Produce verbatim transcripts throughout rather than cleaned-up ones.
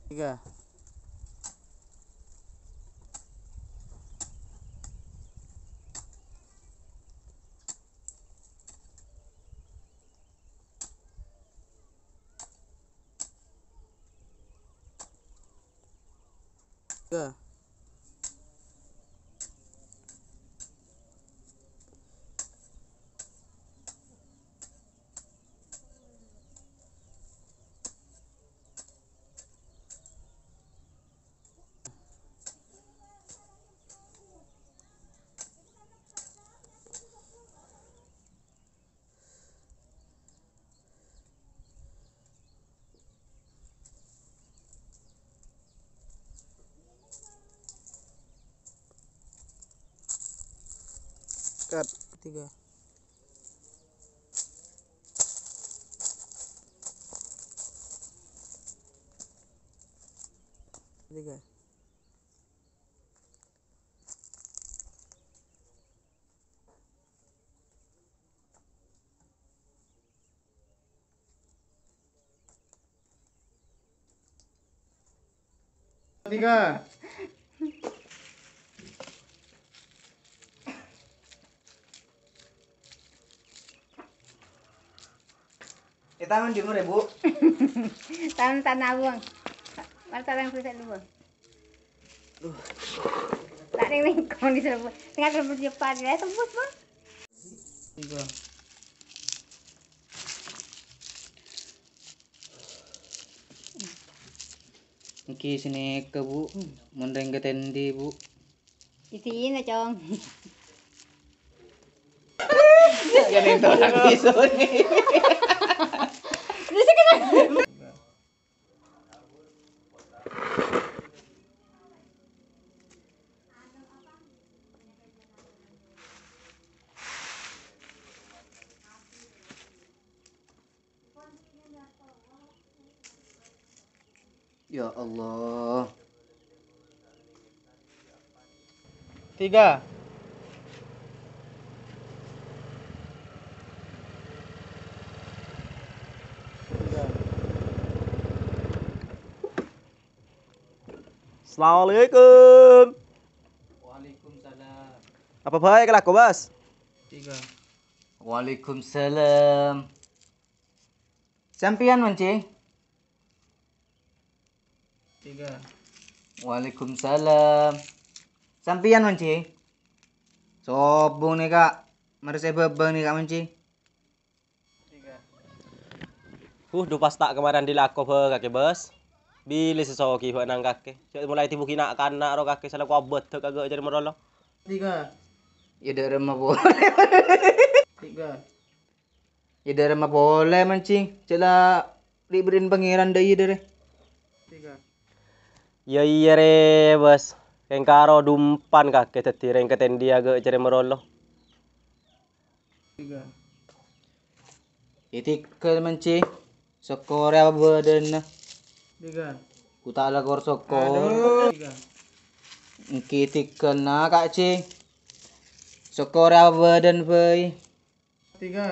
Tiga. Tiga. Cut. Tiga. Tiga. Tiga. È taman di mana, Bu? Taman Tanah Abang. Mari taruh yang pusat dulu, Bang. Duh. Tak ada yang kau di sana, Bu. Tengah terus cepat, ya, tembus, Bang. Tiga. Ngghi sanèka, Bu. Mon rèng katèndhi, Bu. Isina, Cong. Ganèng tolak pisonè. Ya Allah. Tiga. Assalamualaikum. Waalaikumsalam. Apa bhâi kalako, Bos? Tiga. Waalaikumsalam. Sampèyan, Manci? Tiga. Waalaikumsalam. Sampèyan, Manci? Sobung nèka, marè sè bâbâng nèka, Manci. Tiga. Huh, du pas ta' kamarè andi' lako bhâi kakè, Bos. Bilâ sè soghi bhâi nang kakè. Jhâ' molaè èdhibugi na'-kana' ro kakè, sala kobâdhâ kagâ' carè marolo. Tiga. Yâ, dâ'remma polè. Tiga. Yâ, dâ'remma polè, Manci. Jhâ' la ri'-bâri'na Pangèran dâ' iyâ, dârè. Tiga. Yâ, iyâ, rè, Bos. Kèng karo dumpan kakè dhâddhi rèng katèndhi agâ' carè marolo. Tiga. Ètèghâl, Manci. Sokkorè apa bâdâna. Tiga. Ku ta' lakor sokko. Aduh. Tiga. Ènggi tèghâl na', Ka' Ci. Sokkorè apa bâdâna bhâi. Tiga.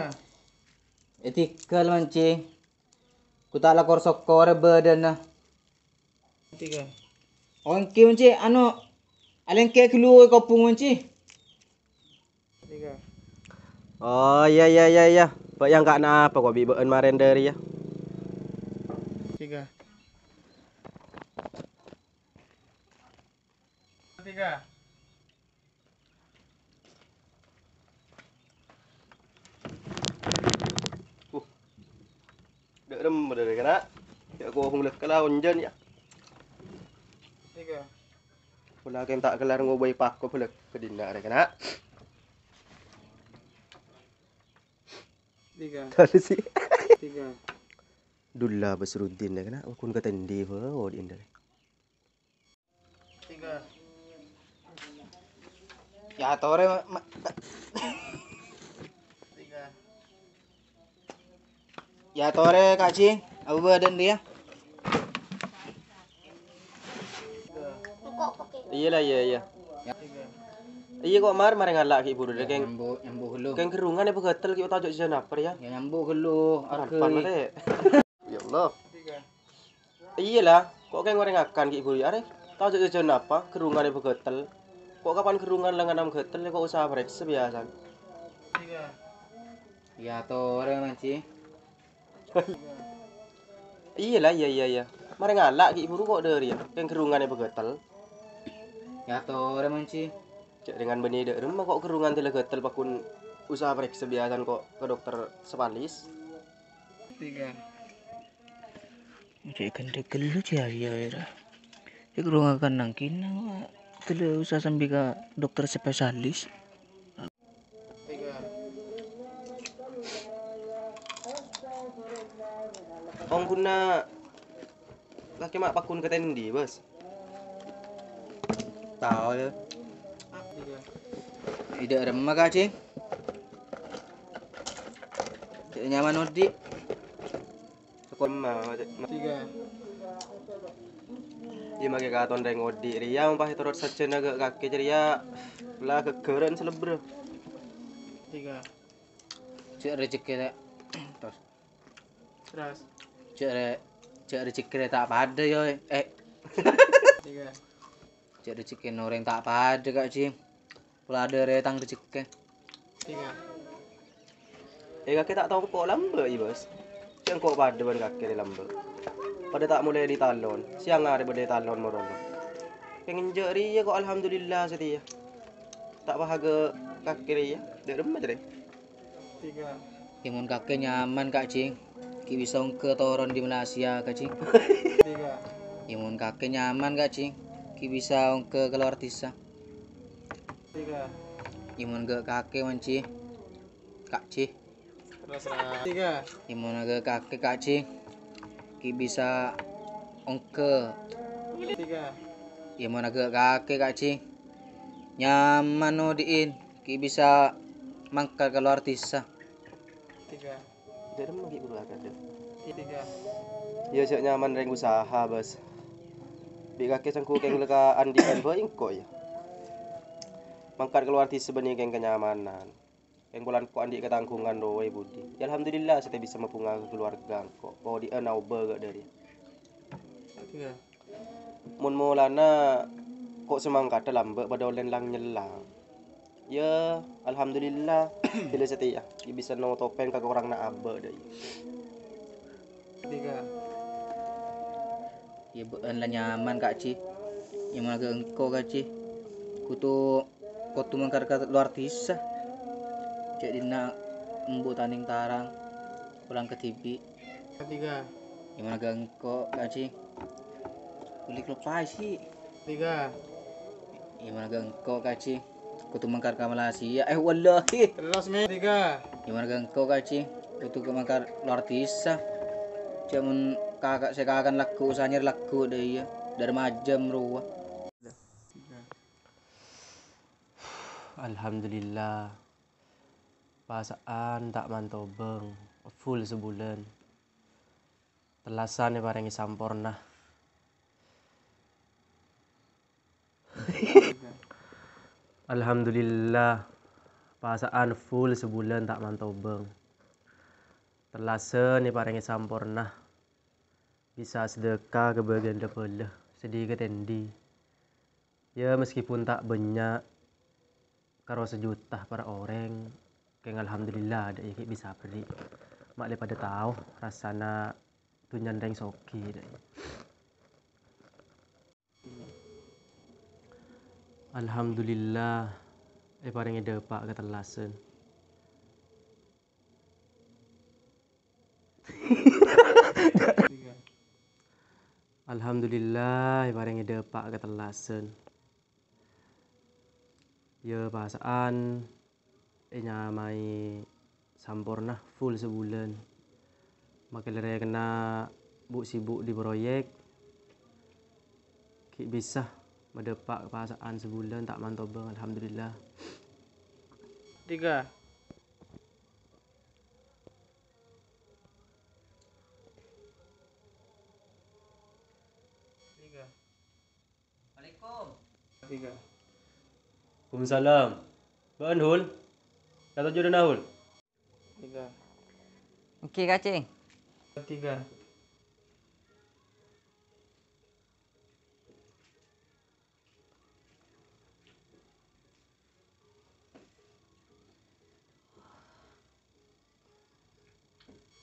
Ètèghâl, Manci. Ku ta' lakor sokkorè bâdâna. Tiga. Oh, ènggi, Manci, anu, alèngkè ghâllu è kobung, Manci. Tiga. Oh, iyâ, iyâ, iyâ, iyâ. Bâ' yang ka' napa kok bi' bâ'ân marèn dâri, yâ? Tiga. Tiga. Uh. Dâ'remma dârè kana'. Yâ, ko' hung lek kala onjhân, yâ. Tiga. Pola kèng ta' kellar ngobâi pako bâlâk ka dinna' rè kana'. Tiga. Tadi sih. Tiga. Dulla Basruddin rè kana', kun katèndhi bhâi odi'na rè. Tiga. Yâ, torè, ma-, ma-, tiga. Yâ, torè, Ka' Ci. Apa bâdâna rèya? Iyâ la, iyâ, iyâ. Tiga. Iyâ kok, Mar, marè ngala' ghi' buru dâ, kèng. Nyambu', nyambu' ghâllu. Kèng ghârrungan èpagâtel ghi' otajâ' jhâ' napa rèya? Yâ, nyambu' ghâllu. Arghâi. Ya Allah. Tiga. Iyâ la, ko' kèng orèng ngakan ghi' bhuru arè. Tao jhâ' jhâjhân apa, ghârrungan èbâghâtel. Ko' kapan ghârrungan la nganam ghâtel, ko' usaha parèksa biyasana. Iyâ, torè, Manji. Iyâ la, iyâ, iyâ, iyâ. Marè ngala' ghi' bhuru ko' dhâriyâ, kèng ghârrungan èbâghâtel. Iyâ, torè, Manji. Jhâ' rèngan bânnè dâ' remma ko' ghârrungan tèla ghâtel paggun usaha parèksa biyasana ko' ka dokter spesialis. Tiga. Cè' ghândhâ ghâllu cè' arèya, ra. Cè' ghârrungan nangkinang, wa. Tèla usaha sambi ka dokter spesialis. Tiga. Ongghuna kakè ma' paggun ka tendi, Bos? Tao, yâ. Tiga. È dâ' remma, Kacing. Cè' nyaman odi'. Soko remma, Cè'. Tiga. Iyâ, makè katon rèng odi' rèya, mon pas ètorot sajân aghâ' kakè jârèya la ghâggârân salebbhâr. Tiga. Cè' rejhekkè, terros. Terros. Cè' re-, cè' rejhekkè ta' padâ, yâ. Eh. Tiga. Cè' rejhekkèna orèng ta' padâ, Kacing. Pola dhârâ tang rejhekkè. Tiga. Eh, kakè ta' tao engko' lambâ', yâ, Bos. Cè' engko' padâ bân kakè rè lambâ'. Padâ ta' molè è talon. Sèyang arè bâdâ è talon morono. Kèng enjâ' rèya ko' alhamdulillah satèya. Ta' pahaga kakè rèya. Dâ' remma, Cè'? Tiga. Yâ, mon kakè nyaman, Kacing. Ghi' bisa ongghâ toron di Malaysia, Kacing. Tiga. Yâ, mon kakè nyaman, Kacing. Ghi' bisa ongghâ kalowar dhisa. Tiga. Yâ, mon aghâ' kakè, Manji. Kacing. Terros, Ra. Tiga. Yâ, mon aghâ' kakè, Kacing. Ghi' bisa ongghâ. Tiga. Yâ, mon aghâ' kakè, Kacing. Nyaman odi'in. Ghi' bisa mangkat kalowar dhisa. Tiga. Dâ' remma ghi' bhuru akadâ'. Tiga. Yâ, jhâ' nyaman rèng usaha, Bos. Bi' kakè sèngko' kèng la ka andi'ân bhâi engko', yâ. Mangkat kalowar dhisa bânnè kèng kanyamanan. Kèng polana ko' andi' katangghungan rowa è budi. Yâ, alhamdulillah, satèya bisa mabhunga ka kaluwarga engko'. Ko' odi'ân aobâ ghâ' dhâri. Tiga. Mon molana ko' sè mangkadhâ lambâ' padâ ollè lang-nyellang. Yâ, alhamdulillah, bilâ satèya ghi' bisa notobhi kakoranganna abâ' dhâ' iyâ. Tiga. Yâ, bâ'ân la nyaman, Kacing. Yâ, mon aghâ' engko', Kacing. Kodhu, kodhu mangkat ka lowar dhisa. Cè' dinna' embu' tanèng tarang, polana kadhibi'. Tiga. Yâ, mon aghâ' engko', Kacing. Kulâ kaloppaè, sih. Tiga. Yâ, mon aghâ' engko', Kacing. Kodhu mangkat ka Malaysia. Eh, wallahi. Terros, Mi. Tiga. Yâ, mon aghâ' engko', Kacing. Kodhu ka mangkat lowar dhisa. Cè' mon kaka' sè kakan lagghu', usaha nyarè lagghu' dhâ' iyâ. Dâri majâm rowa. Tiga. Alhamdulillah. Pasa'an ta' mantobâng, full sabulân. Tellasan èparèngè samporna. Alhamdulillah, pasa'an full sabulân ta' mantobâng. Tellasan èparèngè samporna. Bisa sedekah ka bâgiyân la-bhâlâ, sè dhi-, ka tendi. Yâ, meskipun ta' bânnya', karo sajuta para orèng, kèng alhamdulillah, dhâ' iyâ ghi' bisa aberri'. Ma' lè padâ tao rassana dhunnyana rèng soghi, dhâ' iyâ. Alhamdulillah, èparèngè dâpa' ka tellasan. Alhamdulillah, èparèngè dâpa' ka tellasan. Yâ, pasa'an ènyamaè samporna full sabulân. Makè la rèkenna bu'-sibuk di proyek, ghi' bisa madâpa' ka pasa'an sabulân ta' mantobâng, alhamdulillah. Tiga. Tiga. Assalamualaikum. Tiga. Waalaikumsalam. Bâ'ân, Hul? Kata juduna, Hul? Tiga. Oke, Kacing. Tiga.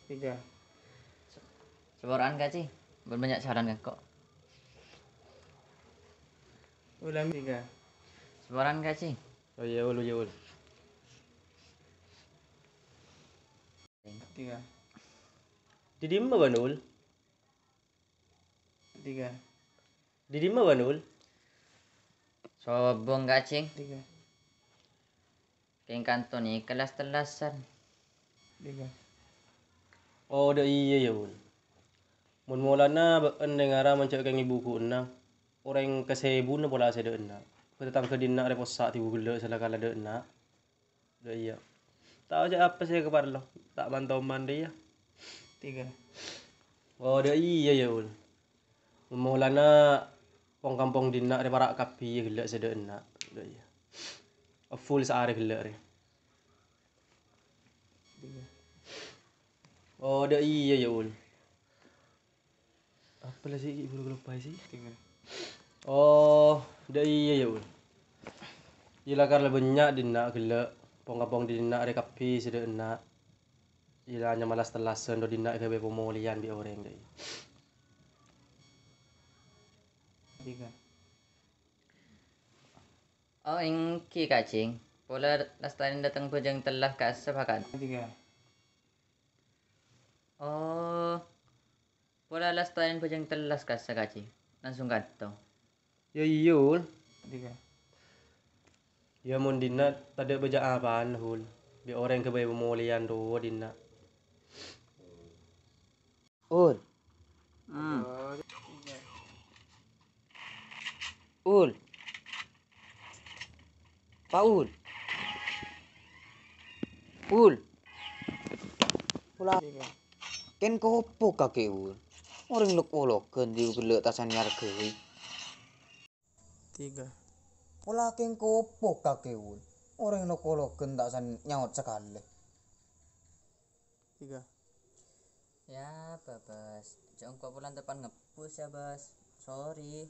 Tiga. Saporaan, Kaci. Bân bânnya' saran ka engko'. Ulang tiga. Saporaan, Kaci. Oh iyâ, Ul, iyâ, Ul. Tiga. Dâ' dimma bâ'na, Ul? Tiga. Dâ' dimma bâ'na, Ul? Sobung, Kaci. Tiga. Kèng kanto nèka las-tellasan. Tiga. Oh, dâ' iyâ, yâ, Ul. Mon molana bâ'en dengara mon jhâ' kèng èbhu ghu'na, orèng kasèbuna pola sè dâ' enna'. Ka tatangghâ dinna' rè possa' dhibu ghellâ' sè la kala dâ' enna'. Dâ' iyâ. Tao jhâ' apa sè èkaparlo, ta' man-toman dâ' iyâ. Tiga. Oh, dâ' iyâ, yâ, Ul. Mon molana pong-kampong dinna' rè para' kabbhi ghellâ' sè dâ' enna'. Dâ' iyâ. Full saarè ghellâ' rè. Oh, dâ' iyâ, yâ, Ul. Apa la sè ghi' buru kaloppaè sè? Oh, dâ' iyâ, yâ, Ul. Iyâ la kala bânnya' dinna' ghellâ', pong-kampong dinna' rè kabbhi sè dâ' enna'. Iyâ la nyamalas tellasan dâ' dinna' èghâbây pamolèyan bi' orèng, dâ' iyâ. Tiga. Oh, èngghi, Kacing. Pola lastarèn dâteng bhâjâng tellas ka'issa' bhâkal. Tiga. Oh, pola lastarèn bhâjâng tellas ka'issa', Kacing. Langsung kanto. Yâ, iyâ, Ul. Tiga. Yâ, mon dinna' tadâ' bhâjâng apana, Ul. Bi' orèng èghâbây pamolèyan rowa dinna'. Ul. Hmm. Ul. Pa' Ul. Ul. Pola. Kèng kopok kakè, Ul. Orèng lok-ologhân dhibu ghellâ' ta' san èarghâi. Tiga. Pola kèng kopok kakè, Ul. Orèng lok-ologhân ta' san nyaot sakalè. Tiga. Ya, Babas. Jhâ' engko' polan tepan ngebbhus ya, Bas. Sorry.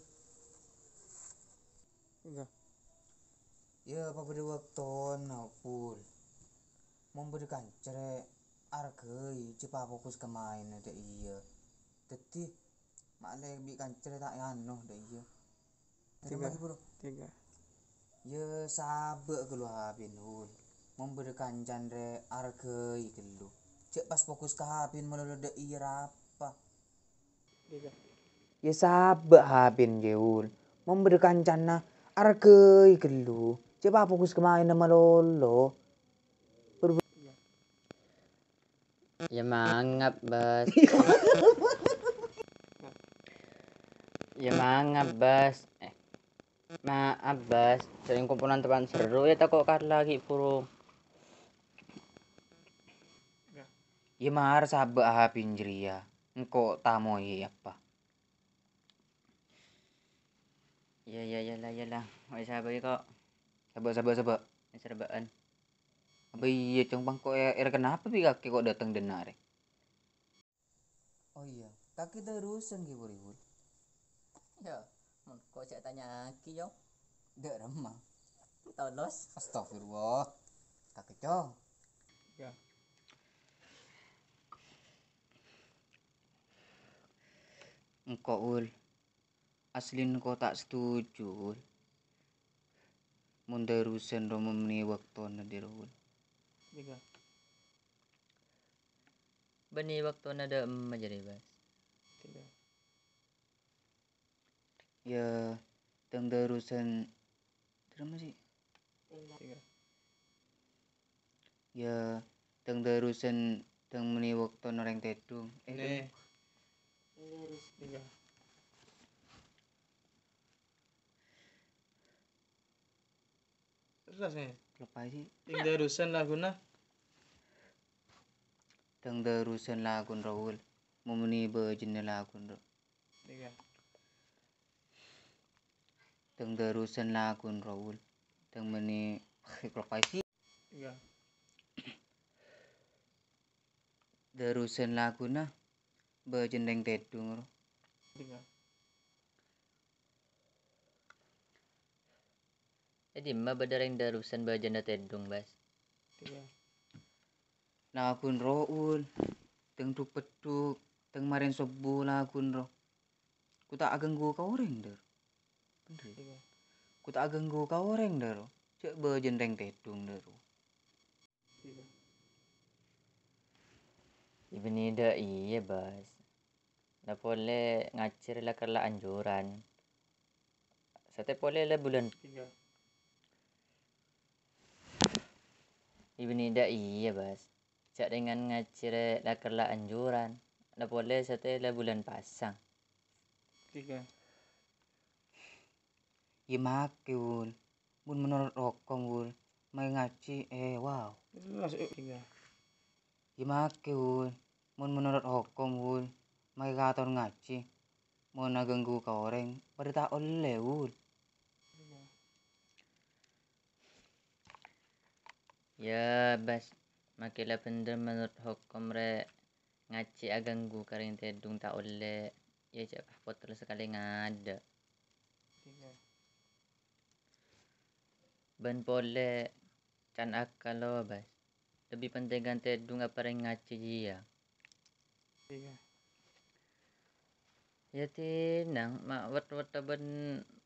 Tiga. Ya, pabâdâ bâktona, Pul. Mon bâdâ kanca rè arghâi, jhâ' pafokus ka maènna, dâ' iyâ. Dhâddhi, ma'lè bi' kanca rè ta' èano, dâ' iyâ. Tiga. Tiga. Ya, sabâ' ghâllu, Hapin, Hul. Mon bâdâ kancana rè arghâi ghâllu. Jhâ' pas fokus ka Hapin malolo, dâ' iyâ rapa. Tiga. Ya, sabâ' Hapin, Jhâ, Hul. Mon bâdâ kancana arghâi ghâllu. Jhâ' pas fokus ka maènna malolo. Ber- Ya mangap, Bas. Ya mangap, Bas. Eh, maaf, Bas. Sèngko' polan tepan serro ya tako' kala ghi' buru. Ya mara sabâ' Hapin jârèya. Engko' tamoy apa? Iyâ, iyâ, iyâ la, iyâ la. Wes, sabâ' kok. Sabâ', sabâ', sabâ'. Wes, rebbhâ'ân. Apa iyâ, Cong, bâ'na kok è-, èrèkenapa bi' kakè kok dâteng dâ' enna' rè? Oh iyâ, kakè terrosan ghi' buru, Hul? Iyâ, mon kok jhâ' tanya'aghi, Cong. Dâ' remma. Tolos. Astagfirullah. Kakè, Cong. Iyâ. Engko', Hul. Aslina ko' ta' setuju, Hul. Mon terrosan ro mennè bâktona dhi' ro, Hul. Tiga. Bânnè bâktona dâ' emma jârèya, Bas. Tiga. Ya, tang terrosan, terus masih. Tiga. Ya, tang terrosan, tang mennè bâktona orèng tèdung. Eh, Nè. Tiga. Terus, Nè. Lepas sih. Tang terrosan laguna. Tang terrosan lagun ro, Hul. Mon mennè bâjâna lagun ro. Tiga. Tang terrosan lagun ro, Hul. Tang mennè, lepas sih. Tiga. Terrosan laguna bâjâna orèng tèdung ro. Tiga. È dimma bâdâ orèng terrosan bâjâna tèdung, Bas? Tiga. Lagun ro, Hul. tèng dhuk-peddhuk, tèng marèn sobbhu laghuna ro. Ghu ta' aghânggu ka orèng, dâ' ro. Bhender, yâ. Ghu ta' aghânggu ka orèng, dâ' ro. Jhâ' bâjâna rèng tèdung, dâ' ro. Iyâ, bânnè dâ' iyâ, Bas. La polè ngajhi rè la kella anjuran. Satèya polè la bulân. Iyâ, bânnè dâ' iyâ, Bas. Jhâ' rèngan ngajhi rè la kella anjuran. La polè satèya la bulân pasang. Iyâ, makè, Wul. Mon menorot hokom, Wul, makè ngajhi, eh, wow. Iyâ, makè, Wul. Mon menorot hokom, Wul, makè katon ngajhi. Mon aghânggu ka orèng, padâ ta' ollè, Wul. Yâ, Bas, makè la bhender menorot hokom rè ngajhi aghânggu ka rèng tèdung ta' ollè. Yâ, jhâ' pas potol sakalè ngadâ'. Bân polè can akal, lo, Bas. Lebbi pentèngan tèdung apa rèng ngajhi jiyâ? Yâ, tènang, ma' wet-wetta bân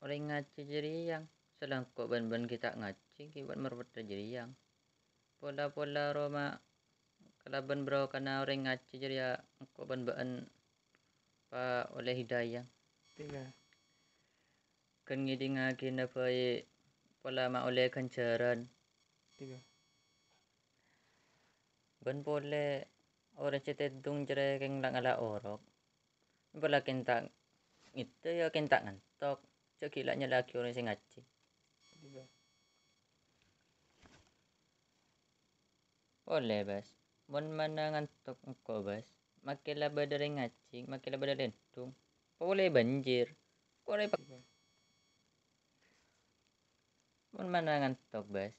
orèng ngajhi jârèya. Salangko' bân-bân ghi' ta' ngajhi, ghi' wet-wetta jârèya. Pola-pola ro ma' kalabân barokana orèng ngajhi jârèya engko' bân bâ'ân pa ollè hidayah. Ghân ngèdingngaghi na bhâi pola ma' ollè ghânjhârân. Bân polè orèng sè tèdung jârèya kèng la ngala' orok. Pola kèng ta' ngèdâ, yâ kèng ta' ngantok. Jhâ' ghi' la nyala'aghi orèng sè ngajhi. Polè, Bas. Mon mana ngantok engko', Bas. Makè la bâdâ rèng ngajhi, makè la bâdâ lèndung. Polè bânjir. Korè pa-, mon mana ngantok, Bas.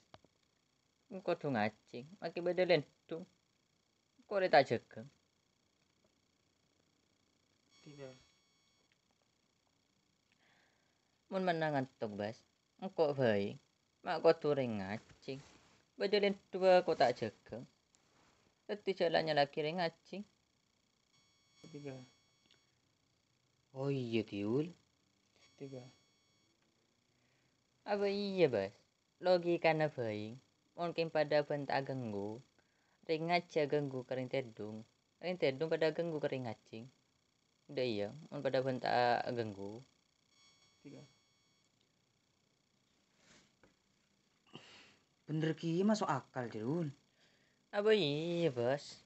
Engko' kodhu ngajhi, makè bâdâ lèndung. Korè ta' jâgâ. Mon mana ngantok, Bas, engko' bhâi, ma' kodhu rèng ngajhi. Bâdâ lèndung engko' ta' jâgâ. Dhâddhi jhâ' la nyala'aghi rèng ngajhi. Oh iyâ, Tiul. Apa iyâ, Bas? Logikana bhâi, mon kèng padâ bân ta' aghânggu, rèng ngajhi aghânggu ka rèng tèdung, rèng tèdung padâ aghânggu ka rèng ngajhi. Dâ' iyâ, mon padâ bân ta' aghânggu. Bhender kèya maso' akal, Tiul. Apa iyâ, Bas?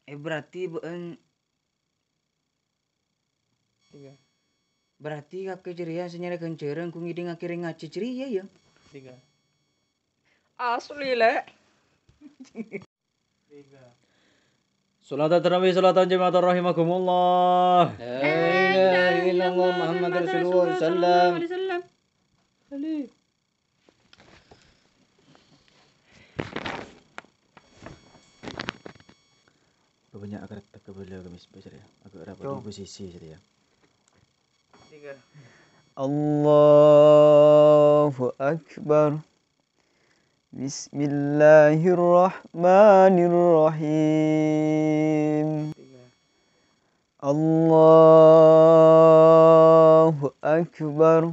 Eh, berarti bâ'ân Berarti kakè jârèya sè nyarè ghânjhârân ghu ngèdingngaghi rèng ngajhi jârèya, yâ? Asli, Lè'. Sholatan tarawih, sholatan jama'atan rahimakumullah. La ilaha illallah Muhammadur Rasulullah sallallahu alaihi wasallam. Bânnya' akarettek kabâlâ ka mèsbah, Sri, yâ. Agak rapat di posisi, Sri, yâ. Allahu Akbar. Bismillahirrahmanirrahim. Allahu Akbar.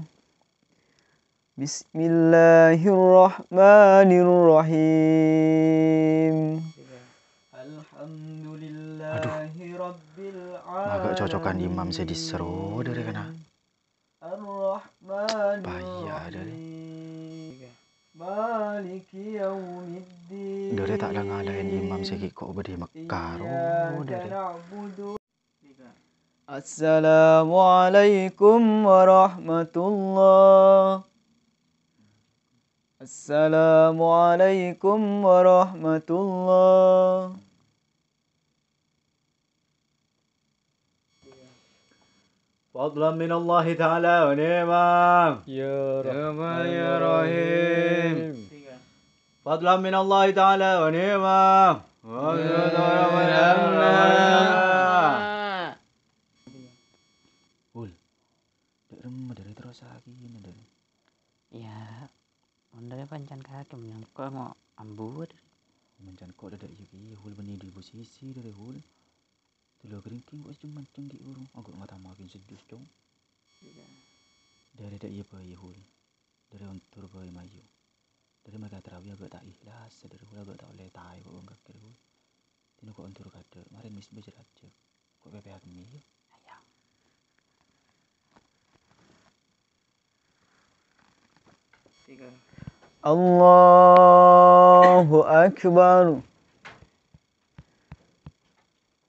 Bismillahirrahmanirrahim. Aduh. Maghâ' cocokan imam sè dhisèro dâri kana. Bahaya dâri. Dâri ta' la ngalaèn imam sè ghi' ko' bâdâ è Mekkah ro dâri. Assalamualaikum warahmatullah. Assalamualaikum warahmatullah. Fadlan minallahi ta'ala wa ni'ma. Ya Rahman, ya Rahim. Fadlan minallahi ta'ala wa ni'ma. Wa ni'ma. Ul. Dâ' remma dâri terros sakèna dâri. Iyâ, mon dâri pancan kakè, mon engko' mo ambu dâri. Mon can ko' dâ' iyâ kèya, Ul, bânnè dâri sisi dâri huli. Tèlo kèringkèng kok sè mancèng ghi' buru. Angghuy ngatamakin seddhus, Cong. Dâri dâ' iyâ bhâi huli. Dâri ontor bhâi mayu. Dâri mèka tarawi aghâ' ta' ihlas, dâri huli aghâ' ta' ollè taè kok bângkakè huli. Dina kok ontor kadâ', marèn misbah jârâjâ. Kok pèpèyagni, yâ? Ayo. Tiga. Allahu Akbar.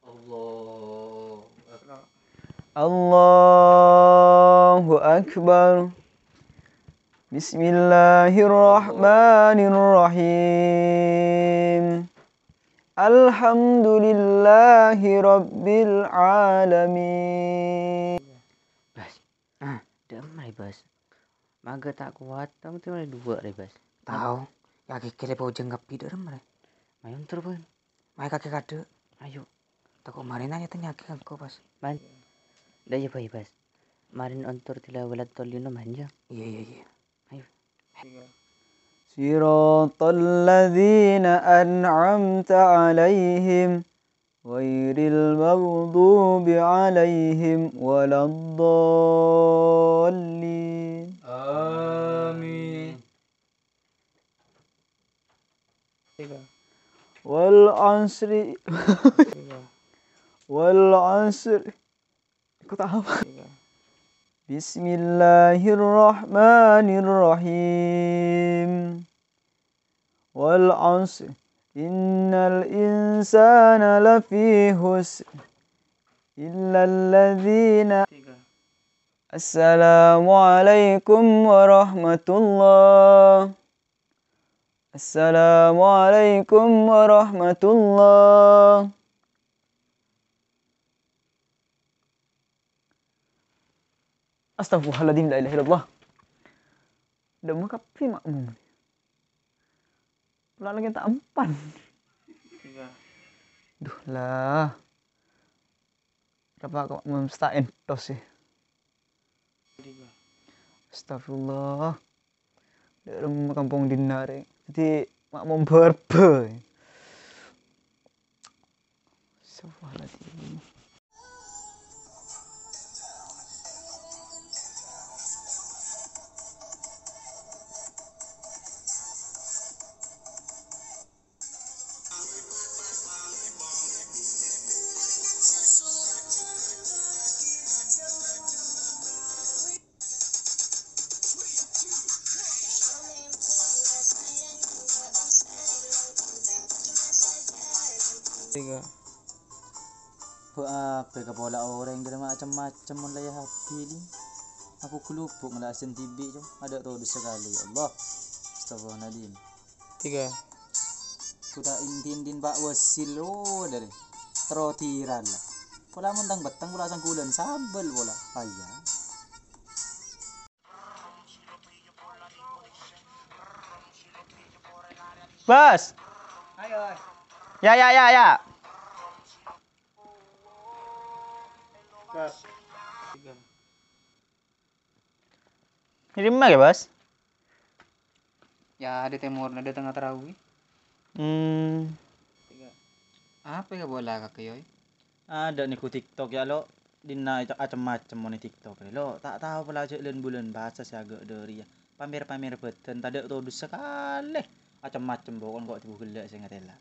Allahu Akbar. Allahu Akbar. Bismillahirrahmanirrahim. Alhamdulillahi rabbil alamin. Bas. Ah, dâ'emma rè, Bas. Maghâ ta' kowat, tang tèmorè duwâ' rè, Bas. Tao. Yâ, kèkèrè pojâng kabbhi dâ'emma rè. Mayu ontor, Bun. Mayu kakè kadâ'. Ayo. Tako' marèna yâ tanya'aghi ka engko', Bas. Man. Dâ' iyâ bhâi, Bas. Marèn ontor tila wala' tolino man, yâ. Iyâ, iyâ, iyâ. Ayo. صراط الذين أنعمت عليهم غير المغضوب عليهم ولا الضالين. Amin. والعصر. والعصر. Kok ta' hafal? Bismillahirrahmanirrahim. والعصر. إن الإنسان لفي خسر. إلا الذين. Assalamualaikum warahmatullah. Assalamualaikum warahmatullah. Astagfirullahaladzim, la ilaha illallah. Dâ'emma kabbhi ma'mum. Pola lagi ta' empan. Tiga. Duh, la. Arapa kok mesta entos sih? Tiga. Astagfirullah. Dâ'emma kampong dinna' rè. Dhâddhi ma'mum bârbâ. Astagfirullahaladzim. Tiga. Bu, apa kapola orèng dâri macem-macem mon la yâ habili. Aku gelubuk ngala' asen dhibi', Cong. Adâ' todus sakalè, ya Allah. Astagfirullahaladzim. Tiga. Kuda indin-din Pak Wasil, oh, dâri. Terro tiran la. Pola mon tang-pettang pola sanggulan sambel pola. Paya. Bos. Ya, ya, ya, ya. Bos. Dâri dimma kè, Bos? Ya, dâri tèmorra, dâri tengnga tarawi. Hmm. Apa ya bola kakè, Yoy? Adâ' nèko TikTok ya, lo. Dinna' acem-macem mon è TikTok rè, lo. Ta' tao pola jhâ' lân-bulân bhâsa sè aghâ' dâri ya. Pamer-pamer bhâdhân, tadâ' todus sakalè. Acem-macem pokon kok dhibu ghellâ' sè ngatèla.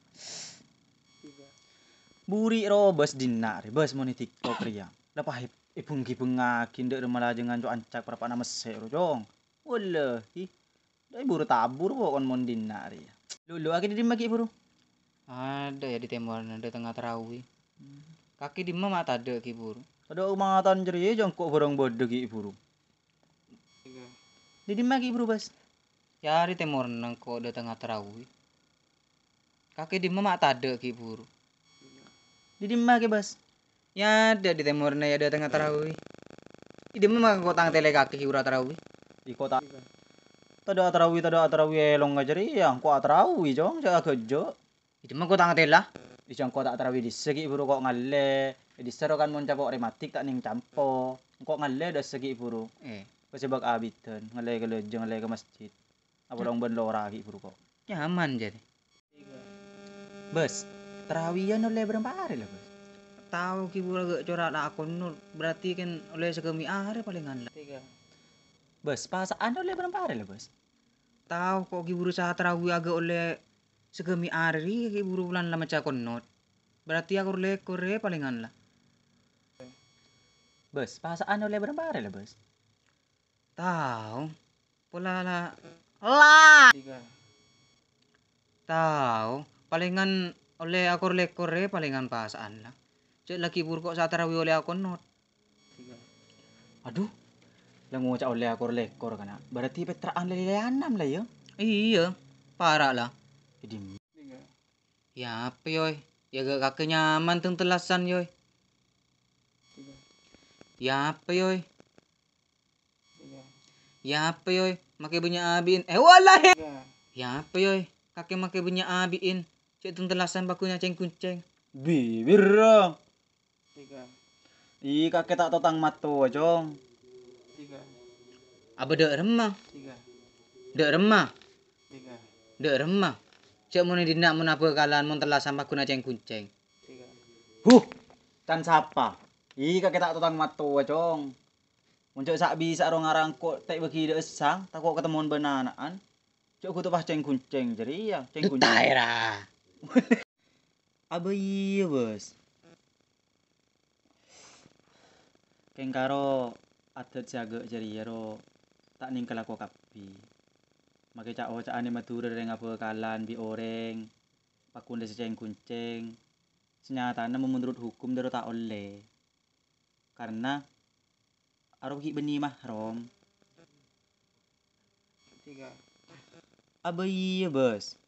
Buri' ro, Bos, dinna' rè, Bos, mon è TikTok rè ya. La pas è-, èbhung-ghibhungngaghi, dâ' remma lajângan co-ancak parapa'na messè' ro, Cong. Wallahi. Dâ' buru tabur pokon mon dinna' rè. Lulu, kakè dâri dimma ghi' buru? Adâ' ya dâri tèmorra, dâri tengnga tarawi. Kakè dimma ma' tadâ' ghi' buru? Tadâ' matan jârèya jângko' bhârâng bâdâ ghi' buru. Dâri dimma ghi' buru, Bos? Ya dâri tèmorra engko' dâri tengnga tarawi. Kakè dimma ma' tadâ' ghi' buru? Dâri dimma kè, Bos? Ya, dâri tèmorra ya dâri tengnga tarawi. È dimma ma' engko' tang tèlè kakè ghi' buru tarawi? Iko ta-, tadâ' tarawi, tadâ' tarawi è longnga jârèya, engko' atarawi, Cong, jhâ' aghâjâ'. È dimma engko' tang tèla? Ijâ engko' ta' tarawi dissa ghi' buru kok ngallè. È dissa ro kan mon capo' rematik ta' nèng campo. Engko' ngallè dissa ghi' buru. Eh. Pas è bâk abidhân, ngallè ka lajâng, ngallè ka masjid. Aporong bân lora ghi' buru kok. Nyaman jârèya. Bos, Tarawiyan ollè bârâmpa arè la, Bos? Tao ghi' buru aghâ' cora' la akonot, berarti kan ollè sagâmè' arè palèngan la. Tiga. Bos, pasa'an ollè bârâmpa arè la, Bos? Tao ko' ghi' buru satarawi aghâ' ollè sagâmè' arè, ghi' buru bulân la maca konot. Berarti akor lèkor rè palèngan la. Bos, pasa'an ollè bârâmpa arè la, Bos? Tao. Pola la, la. Tiga. Tao, palèngan ollè akor lèkor rè palèngan pasa'an la. Cè' la ghi' buru ko' satarawi ollè akonot. Tiga. Adhu, la ngoca' ollè akor lèkor kana'. Berarti pètra'an lè-lèanan la, yâ? Iyâ, para' la. Jadi, tiga. Yâ apa, Yoy? Yâ ghi' kakè nyaman teng tellasan, Yoy. Tiga. Yâ apa, Yoy? Yâ apa, Yoy? Makè bânnya' abi'in. Eh, wallahi! Yâ apa, Yoy? Kakè makè bânnya' abi'in. Cè' teng tellasan paghun acèng-koncèng. Bibir. Ih, kakè ta' tao tang mattowa, Cong. Abâ dâ' remma? Dâ' remma? Dâ' remma? Cè' mon è dinna' mon abhâkalan mon tellasan paghun acèng-koncèng. Huh! Can sapa? Ih, kakè ta' tao tang mattowa, Cong. Mon cè' sa'-bisa' ro ngarangko' ta' èbâghi dâ' essang, tako' katemmowan bân ana'an. Cè' kodhu pas cèng-koncèng jârèya, cèng-koncèng. Duttaera. Abâ iyâ, Bos. Kèng karo adat sè aghâ' jârèya ro ta' nèngghâl lako kabbhi. Makè ca'-oca'an è Madhurâ rèng abhâkalan bi' orèng, paghun dâ' sè cèng-koncèng. Sanyatana mon menurut hukum dâ' ro ta' ollè. Karna aro ghi' bânnè mahram. Tiga. Abâ iyâ, Bos.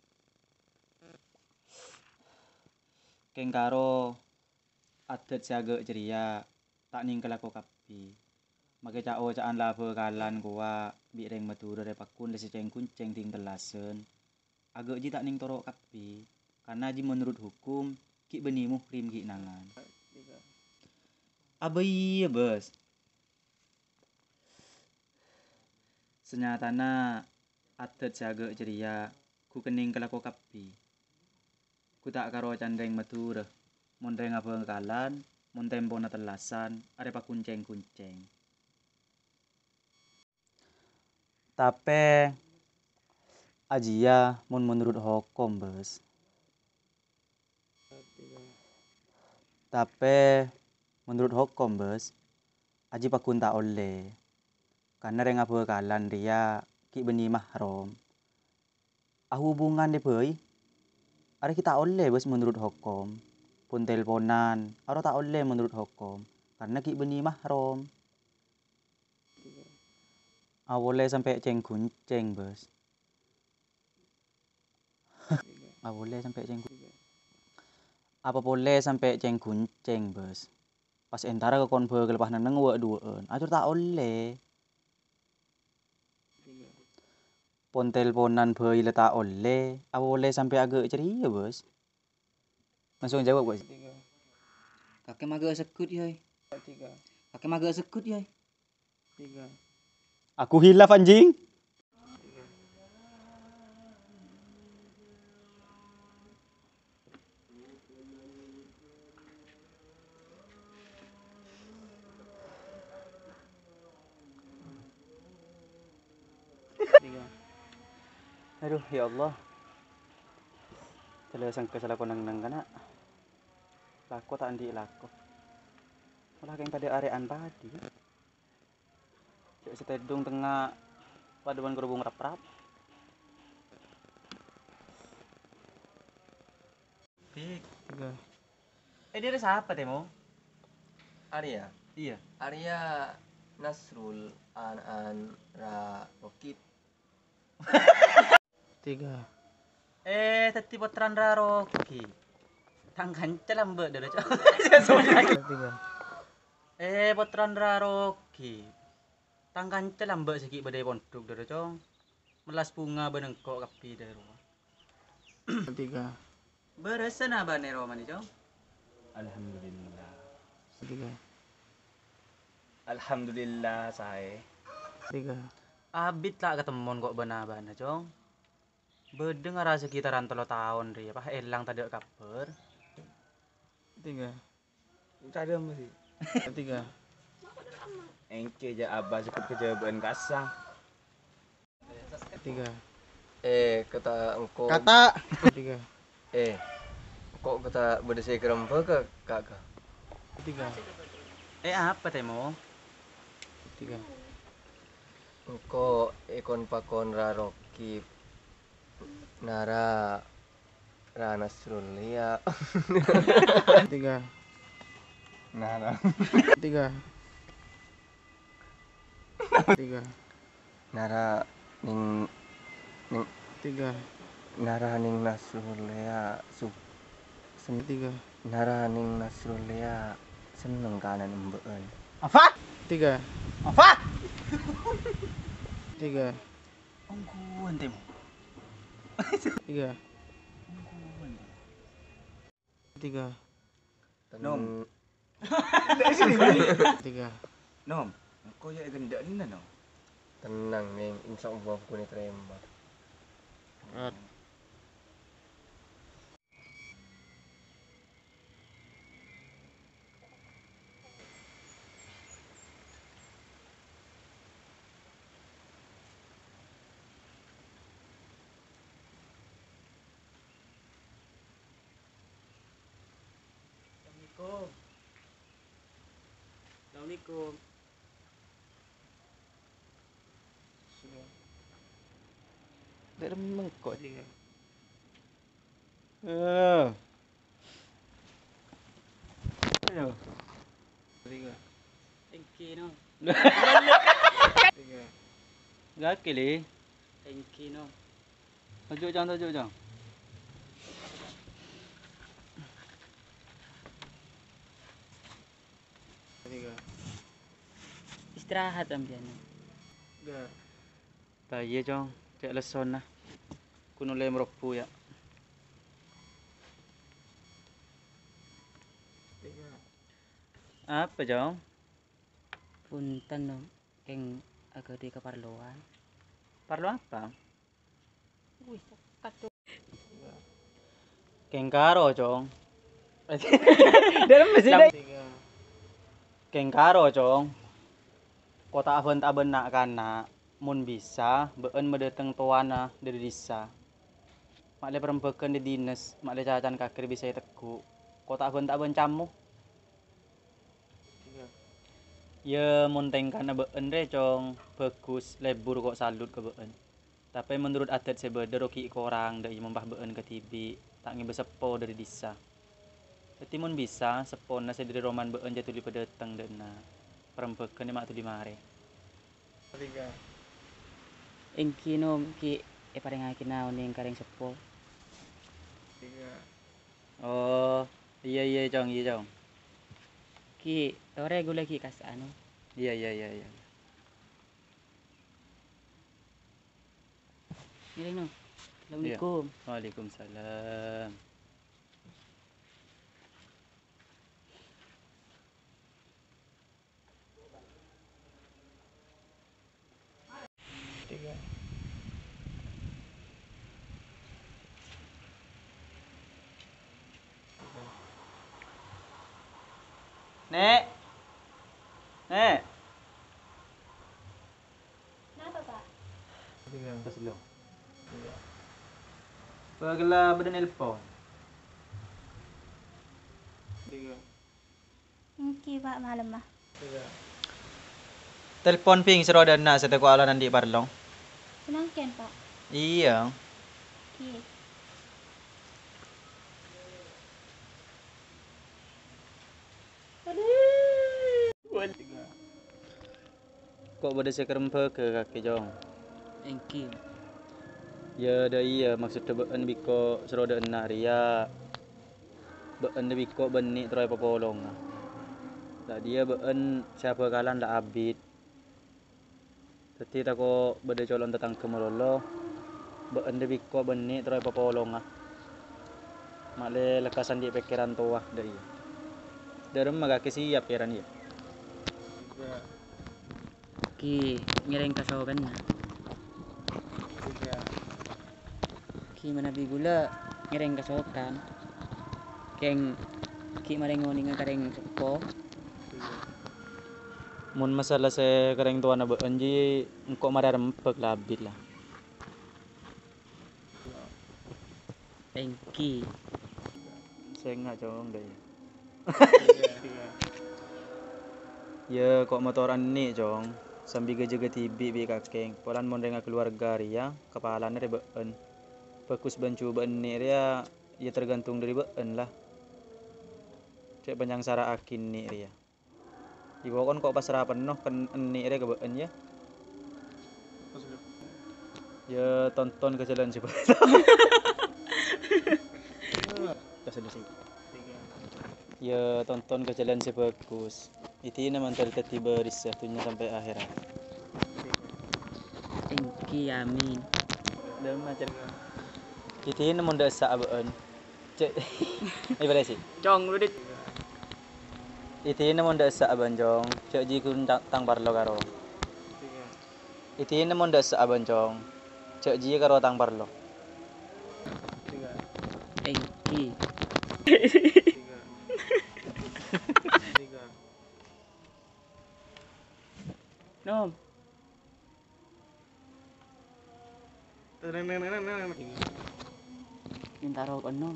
Kèng karo adat sè aghâ' jârèya ta' nèngghâl lako kabbhi. Makè ca'-oca'an la abhâkalan kowa bi' rèng Madhurâ rè paghun dâ' sè cèng-koncèng teng tellasan. Aghâ' jiyâ ta' nèng toro' kabbhi, karna jiyâ menurut hukum ghi' bânnè muhrim ghi' nangan. Abâ iyâ, Bos. Sanyatana adat sè aghâ' jârèya ghu kennèng kalako kabbhi. Ghu ta' karo can rèng Madhurâ, mon rèng abhâkalan, mon tempona tellasan, arè paghun cèng-koncèng. Tapè ajiyâ mon menurut hokom, Bos. Tapè menurut hokom, Bos, ajiyâ paghun ta' ollè. Karna rèng abhâkalan rèya ghi' bânnè mahram. Ahubungan dâ' bhâi, arè ghi' ta' ollè, Bos, menurut hokom. Pon telponan, aro ta' ollè menurut hokom, karna ghi' bânnè mahram. Apolè sampè' cèng-koncèng, Bos. Apolè sampè' cèng-, apa polè sampè' cèng-koncèng, Bos? Pas entara ka kon bhâkal pas nenneng wâ'-duwâ'ân. Ajur ta' ollè. Pon telponan bhâi la ta' ollè, apa polè sampè' aghâ' jârèya, Bos? Langsung jawab, Bos. Kakè maghâ' segghut, yâ. Kakè maghâ' segghut, yâ. Aku hilaf, anjing. Adhu, ya Allah. Jhâlâ sengka salako neng-neng kana'. Lako ta' andi' lako. Malah kèng padâ arè'an padhi. Cè' sè tèdung tengnga padâ bân kerubung rap-rap. Pik. Tiga. Eh, dia ada siapa, Temo? Arya. Iya. Arya Nasrul an-, an Ra Rokit. Tiga. Eh, dhâddhi pottrana Ra Rogi. Tang kanca lambâ' dâ' rowa, Cong. Tiga. Eh, pottrana Ra Rogi. Tang kanca lambâ' sè ghi' bâdâ è pondhuk dâ' rowa, Cong. Mellas bhunga bân engko' kabbhi dâ' rowa. Tiga. Bârâsân abâ'na è roma nè, Cong? Alhamdulillah. Tiga. Alhamdulillah, saè. Tiga. Abit ta' katemmon ko' bân abâ'na, Cong. Bâdâ ngara sakitaran tello taon rèya, pas èlang tadâ' kabhâr. Tiga. Tadâ' apa sih? Tiga. Èngghi jâ' abâ' sèkut kajâbâ'ân kassa'. Tiga. Eh, kata engko'. Kata. Tiga. Eh, engko' kata bâdâ sè karembhâ ka, ka, ka. Tiga. Eh, apa tèmo? Tiga. Engko' èkon-pakon ra Rocky. Nara ra Nasrullia. Tiga. Nara. Tiga. Tiga. Nara ning, ning. Tiga. Nara ning Nasrullia su-, sen-, Tiga. Nara ning Nasrullia senneng kanan emba'an. Apa? Tiga. Apa? Tiga. Ongghuwân tèmo. Tiga. Ongghuwân tèmo. Tiga. Nom. Tiga. Nom, engko' jâ' èghendâ'âna, Nom. Tenang, Ning. Insya Allah, bhâkal ètarèma. Rat. Assalamualaikum. Assalamualaikum. Dâ' remma engko'. Iya. Eh. Ayo. Tiga. Èngghi, Nom. Tiga. Gak, Li. Èngghi, Nom. Toju', Cong, toju', Cong. Tiga. Istirahat sampèyan. Tiga. Bâ iyâ, Cong, cè' lessona. Ghun ollè marobbu, yâ. Tiga. Apa, Cong? Bhunten, Nom. Kèng aghâdhi kaparlowan. Parlo apa? Wis, kadhu. Kèng karo, Cong. Dâlem masih, Dai. Kèng karo, Cong. Ko' ta' abân-abân na'-kana', mon bisa, bâ'ân madâteng towana dâri dissa. Ma'lè parembhâghân dâri dinas, ma'lè cacana kakè rè bisa ètegghu'. Ko' ta' abân-abân cammo. Iyâ, mon tèngkana bâ'ân rè, Cong, bhâghus, lebur ko' salut ka bâ'ân. Tapè menurut adat sè bâdâ ro' ghi' korang, dâ' iyâ mon pas bâ'ân kadhibi' ta' ngèbâ seppo dâri dissa. Dâddhi mon bisa, seppona sè dâri romana bâ'ân jhâ' dhuli padâteng dâ' enna'. Parembhâghân ma' dhuli marè. Èngghi, Nom, ghi' èparèngngaghi naon ka rèng seppo. Oh, iyâ, iyâ, Cong, iyâ, Cong. Ghi' torè ghulâ ghi' kassa', Nom. Iyâ, iyâ, iyâ, iyâ. Ngèrèng, Nom. Iyâ. Assalamualaikum. Waalaikumsalam. Tiga. Nè'. Nè'. Napa, Pak? Tiga. Pas lo. Tiga. Bâ ghellâ' bâdâ nelpon. Tiga. Èngghi, Pak, malemma. Telpon pèng sè rodâna sè tako' alon andi' parlo. Samangkèn, Pak? Iyâ. Èngghi. Ko' bâdâ sè karembhâghâ kakè, Cong? Èngghi. Iyâ, dâ' iyâ, maksoddhâ bâ'ân bi' ko' sè rodâna rèya. Bâ'ân bi' ko' bânnè terro èpapolonga. La' diyâ bâ'ân sè abhâkalan la' abit. Dâddhi tako' bâdâ colo'na tatangghâ malolo, bâ'ân bi' ko' bânnè terro èpapolonga. Ma'lè lekkas andi' pèkkèran towa, dâ' iyâ. Dâremma kakè siyap, Kèran, yâ? Ghi' ngèrèng kasokanna. Ghi' manabi ghulâ ngèrèng kasokan. Kèng Ghi' marè ngonènga ka rèng seppo. Mon masalah sè ka rèng towana bâ'ân, jiyâ engko' marè arembhâk la abit la. Èngghi. Sènga', Cong, dâ' iyâ. Yâ, ko' motor ènni', Cong. Sambi jâgâ dhibi' bi' kakèng. Polana mon rèng kaluwarga rèya, kapalana rè bâ'ân. Bhâghus bân jhubâ' ènni' rèya, yâ tergantung dâri bâ'ân la. Cè' panyangsara'aghi ènni' rèya. Iyâ, pokon ko' pasra penno kèn ènni' rè ka bâ'ân, yâ. Yâ, tonton ka jhâlân sè bhâghus. Yâ, tonton ka jhâlân sè bhâghus. Èdina mandhâr dhâddhi bârissa dhunnya sampè' akhèrat. Èngghi, amin. Èdina mon dâ' essa' bâ'ân. Cè'. Ayo, bâlâi, sih. Cong, lu, Dik. Èdina mon dâ' essa' bâ'ân, Cong. Jhâ' jiyâ ghun ta-, tang parlo karo. Èdina mon dâ' essa' bâ'ân, Cong. Jhâ' jiyâ karo tang parlo. Èngghi. Nom. Neng, neng, neng, neng, neng. Minta rokok, Nom.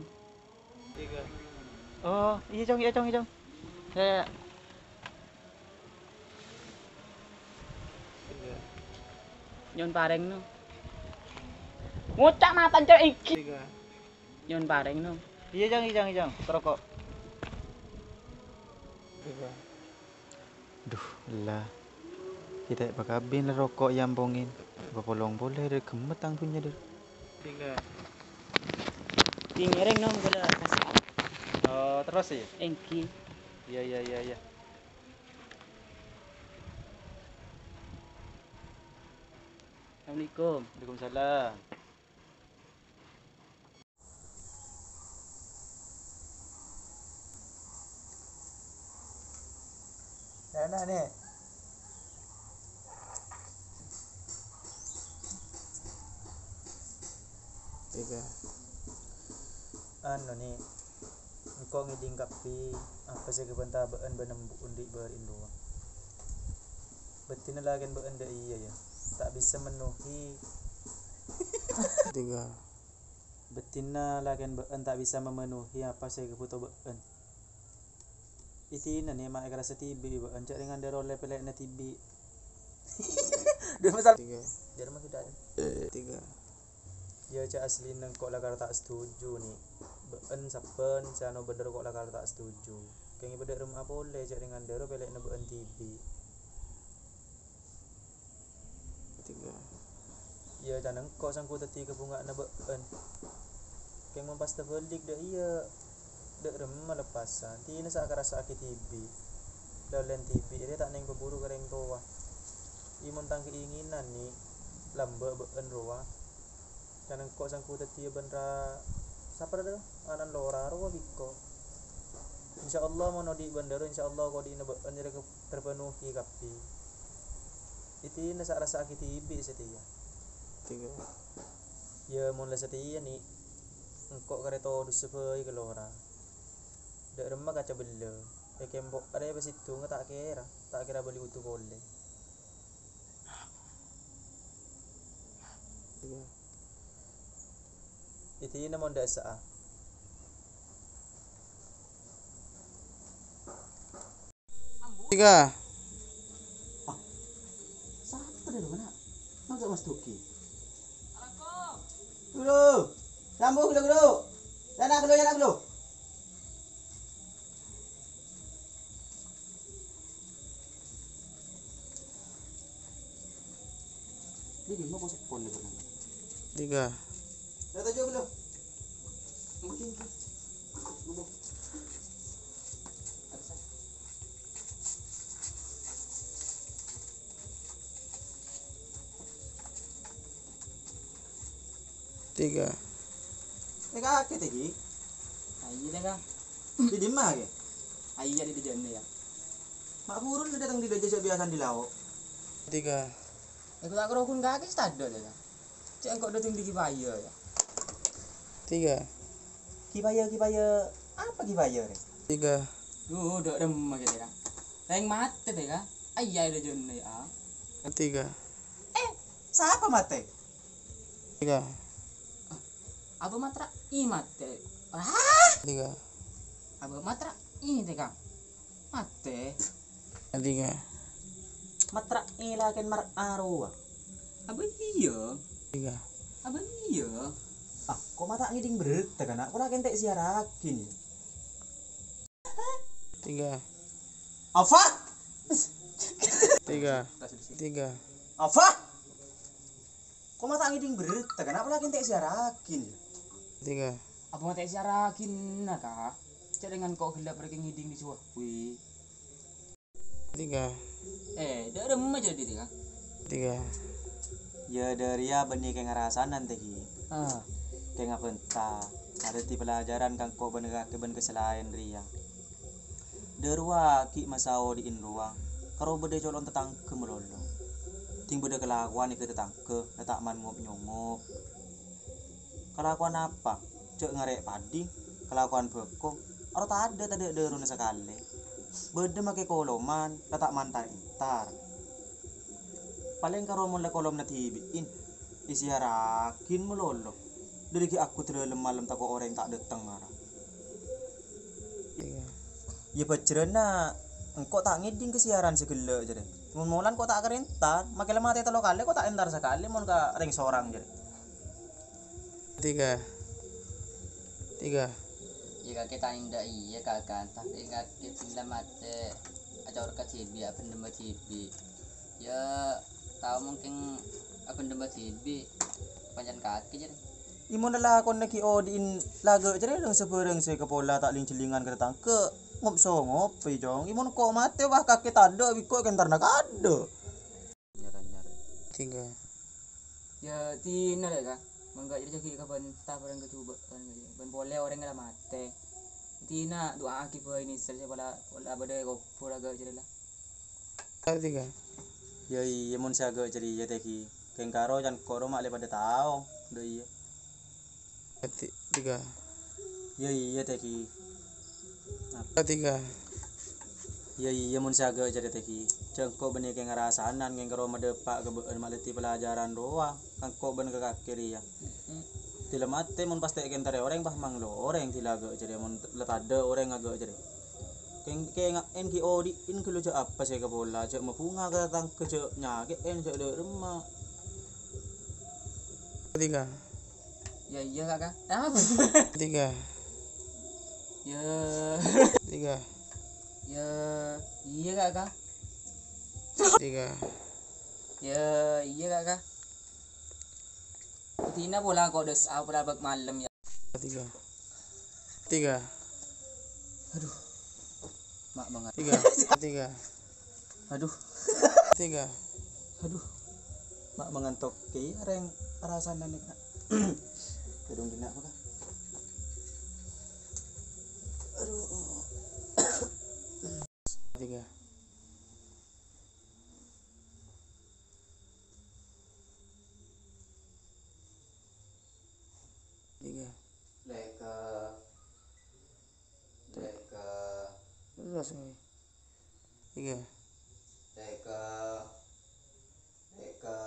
Oh, iyâ, Cong, iyâ, Cong, iyâ, Cong. Yâ, yâ. Nyo'on parèng, Nom. Ngocak matan, Cong, èngghi. Nyo'on parèng, Nom. Iyâ, Cong, iyâ, Cong, iyâ, Cong. Rokok. Duh, ella. Kita' pakabin la rokok èampongè. Bapolong polè dâri ghemmet tang dhunnya dâri. Tinggal. Tinggal rèng, Nom, ghâllu kasih. Oh, terros, yâ? Èngghi. Iyâ, iyâ, iyâ, iyâ. Assalamualaikum. Waalaikumsalam. Ana' nè. Tiga. Anu, nè. Engko' ngèdhing kabbhi apa sè èkabânta bâ'ân bân embu' andi' bâri'na rowa. Bâddhinna lakèn bâ'ân dâ' iyâ, yâ, ta' bisa menuhi. Tiga. Bâddhinna lakèn bâ'ân ta' bisa memenuhi apa sè èkabhuto bâ'ân. Èdina nè ma' èkarassa dhibi' bâ'ân, jhâ' rèng ghândhâr ollè pèlèna dhibi'. Dua masalah. Tiga. Jhâ' rèng ma' kita. Eh, tiga. Yâ, jhâ' asli nèng ko' lakar ta' setuju, nè. Bâ'ân sabbhân sè anu bhender ko' lakar ta' setuju. Kèng bâdâ remma'a polè, jhâ' rèng ghândhâr pèlèna bâ'ân dhibi'. Tiga. Yâ, can engko' sangko' dhâddhi kabhunga'anna bâ'ân. Kèng mon pas tabhâlik dâ' iyâ, dâ' remma leppasan, dhina sè èkarassa'aghi dhibi'. Lolèn dhibi' rè ta' nèng pabhuru ka rèng towa. Iyâ, mon tang keinginan, nè, lambâ' bâ'ân rowa. Can engko' sangko' dhâddhiyâ bân ra-, sapa ra-, ana'na lora rowa bi' engko'. Insyaallah mon odi' bân dhâru, insyaallah ko' odi'na bâ'ân rè ke-, terpenuhi kabbhi. Èdina sè èkarassa'aghi dhibi' satèya. Tiga. Yâ, mon la satèya, nè, engko' karè todusâ bhâi ka lora. Dâ' remma kaca bellâ. È kempo' arè pasèddhungnga ta' kèra, ta' kèra bâli wudu polè. Tiga. Èdina mon dâ' essa'a. Tiga. Ah, sapa dâ' rowa, Na'? Mangga Mas Duki. Guru, sambung, Guru, Guru. Yana, Guru, yana, Guru. Ini gimana kok sepon nih, Bang? Tiga. Udah tujuh belum? Mungkin. Tiga. Tiga akeh iki. Ayo, Kang. Di dimma ke? Ayo, di dijanne ya. Mak burun dateng di dâjâ sè biasa di lauk. Tiga. Aku tak kerokon kaki stado ya. Cek engko' dateng di Kipaya ya. Tiga. Kipaya, Kipaya, apa Kipaya, Rek? Tiga. Duh, dâ' remma kèra. Rèng matè tè, Ka'. Ayya, dâ' jârèya, ya. Tiga. Eh, sapa matè? Tiga. Abâ' Matra' I matè. Ah! Tiga. Abâ' Matra' I tè, Ka'. Matè. Tiga. Matra' I lakèn mar arowa. Abâ' iyâ. Tiga. Abâ' iyâ. Ah, ko' ma' ta' ngèdhing bhertâ, kana'? Ko' lakèn ta' èsiarraghi, ya. Tiga. Apa? Tiga. Tiga. Apa? Ko' ma' ta' ngèdhing bhertâ, kana'? Ko' lakèn ta' èsiarraghi, ya. Tiga. Apa ma' ta' èsiarraghi, na, Ka'? Jhâ' dengan ko' ghellâ' parèngè ngèdhing dhi' sowa, wi. Tiga. Eh, dâ' remma jârèya, Ka'? Tiga. Ya, dâriyâ bânnè kèng arasanan, tè, Ki. Ah. Kèng abhânta. Adhâddhi pelajaran ka engko' bân kakè bân ka sè laèn rèya. Dâ' rowa ghi' masaodi'in rowa, karo bâdâ colo'na tatangghâ malolo. Dhing bâdâ kalakowan è ka tatangghâ, la ta' man-ngop-nyongop. Kalakowan apa? Jhâ' ngarè' paddhi, kalakowan bhâko, aro tadâ' tadâ' dâruna sakalè. Bâdâ makè koloman, la ta' mantar-èntar. Palèng karo mon la kolomna dhibi'in, èsiarraghin malolo. Dâri ghi' aghu dâlem malem tako' orèng ta' dâteng mara. Iyâ. Iyâ, bhâjrâna engko' ta' ngèdhing kasiaran sè ghellâ' jârèya. Mon molan ko' ta' karèntar, makè la matè tello kalè ko' ta' èntar sakalè mon ka rèng sorang jârèya. Tiga. Tiga. Iyâ, kakè ta' nèndhâ iyâ, Ka', kan. Tapè kakè bilâ matè acorok ka dhibi', abhendhem dhibi'. Iyâ, tao mungkin abhendhem dhibi', pancèn kakè, jârèya. Iyâ, mon lalakonna ghi' odi'in laga' jârèya, rèng sabhârâng sè kapola ta' ling-jhellingan ka tatangghâ, ngop-songop, Cong. Iyâ, mon ko' matè, wah, kakè tadâ', bi' ko' kèntarna kadâ'. Nyar-nyar. Tiga. Iyâ, dhina rè, Ka'. Mangghâ jârèya ghi' kabhânta bhârâng kajhubâ'ân, bân polè orèng la matè. Dhina du'aaghi bhâi nèsèl sè pola, pola bâdâ è kobhur laga' jârèya la. Tiga. Iyâ, iyâ, mon sè aghâ' jârèya, tè, Ki. Kèng karo can koro ma' lè padâ tao. Dâ' iyâ. Ti-, tiga. Iyâ, iyâ, tè, Ki. Tiga. Iyâ, iyâ, mon sè aghâ' jârèya, tè, Ki. Jhâ' engko' bânnè kèng arasanan, kèng karo madâpa' ka bâ'ân ma' dhâddhi pelajaran rowa, ka engko' bân ka kakè rèya. Dhila matè mon pas ta' èkèntarè orèng, pas manglo orèng dhila aghâ' jârèya, mon la tadâ' orèng aghâ' jârèya. Kèng-, kènga'è ghi' odi'in ghâllu jhâ' apa sè kapola, jhâ' mabhunga ka tatangghâ, jhâ' nyakè'è, jhâ' dâ' remma. Tiga. Iyâ, iyâ, Ka', Ka'. Apa? Tiga. Iyâ. Tiga. Iyâ, iyâ, Ka', Ka'. Tiga. Iyâ, iyâ, Ka', Ka'. Dhina pola ko' dâs-, apa, bâk malem, iyâ. Tiga. Tiga. Aduh. Ma' mangan. Tiga. Tiga. Aduh. Tiga. Aduh. Ma' mangan tokke, rèng arasanan nèka. Todong dinna' apa, Ka'? Aduh. Tiga. Tiga. Leka. Leka. Terus, nih. Tiga. Leka. Leka.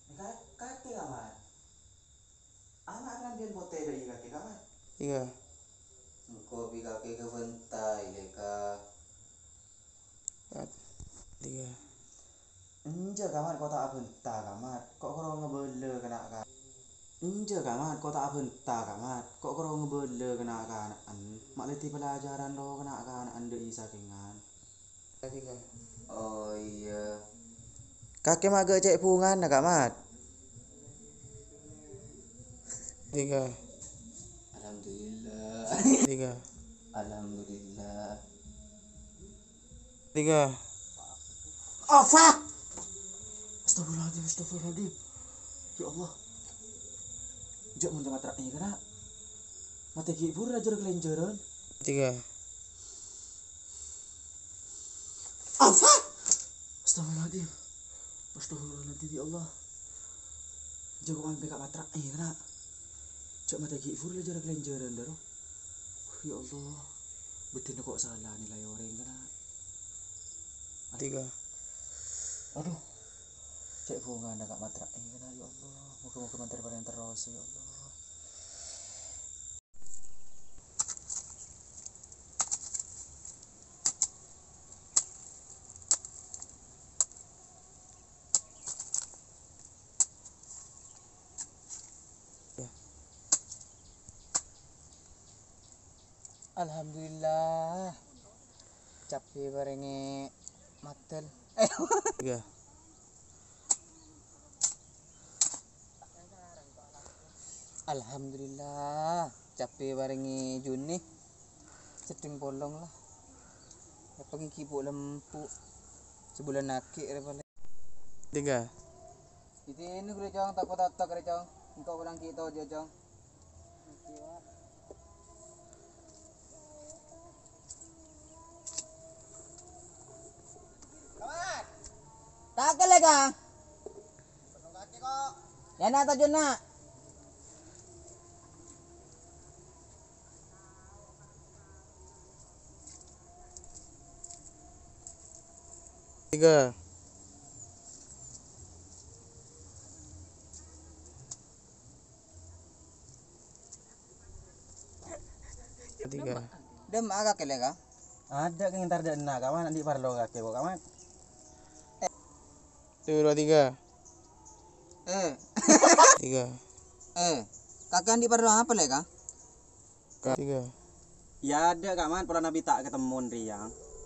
Leka, kakè, Ka' Mat. Ana' kan biyen potè dâ' iyâ kakè, Ka' Mat. Tiga. Engko' bi' kakè kabhânta, Leka. Empat. Tiga. Enjâ', Ka' Mat, ko' ta' abhânta, Ka' Mat. Ko' koro ngabâlâ kana'-kana'. Enjâ', Ka' Mat, ko' ta' abhânta, Ka' Mat. Ko' koro ngabâlâ kana'-kana'an. Ma' lè dhâddhi pelajaran ro kana'-kana'an dâ' iyâ sakèngan. Tiga. Oh, iyâ. Kakè ma' aghâ' cè' bhungana, Ka' Mat. Tiga. Alhamdulillah. Tiga. Alhamdulillah. Tiga. Oh, fuck. Astagfirullahaladzim, astagfirullahaladzim. Ya Allah. Jhâ' mon matè ra'e kana'. Matè ghi' bur ajâr kalènjârân. Tiga. Oh, fuck. Astagfirullahaladzim. Astagfirullahaladzim, ya Allah. Jhâ' mon matè ka' matè ra'e kana'. Jhâ' matè ghi' bur ajâr kalènjârân, dâro. Ya Allah. Bâdâna kok sala nilai orèng kana'. Tiga. Aduh. Cè' bhungana ka' matra'è kana', ya Allah. Moga-moga mandhâr parèng terros, ya Allah. Alhamdulillah. Cabbhi parèngè mattel. Eh. Tiga. Alhamdulillah. Cabbhi parèngè jhunè. Seddhing polong la. Apa ngi' ghi' bu' lembu'. Sabulân aghi' rè palèng. Tiga. Itènè ghulâ, Cong, tako'-tako' rè, Cong. Engko' polana ghi' toju', Cong. Takel ya, Kang? Ya, na' toju', na'. Tiga. Tiga. Dem, ah, kakè lè, Kang? Adâ' kèng entar dâ' enna', Kang, ma' andi' parlo kakè, kok, Kang, ma'? Satu, dua, tiga. Eh. Tiga. Eh, kakè andi' parlo apa, lè, Kang? Ka-, tiga. Ya adâ', Kang Mat, polana bi' ta' katemmon rèya.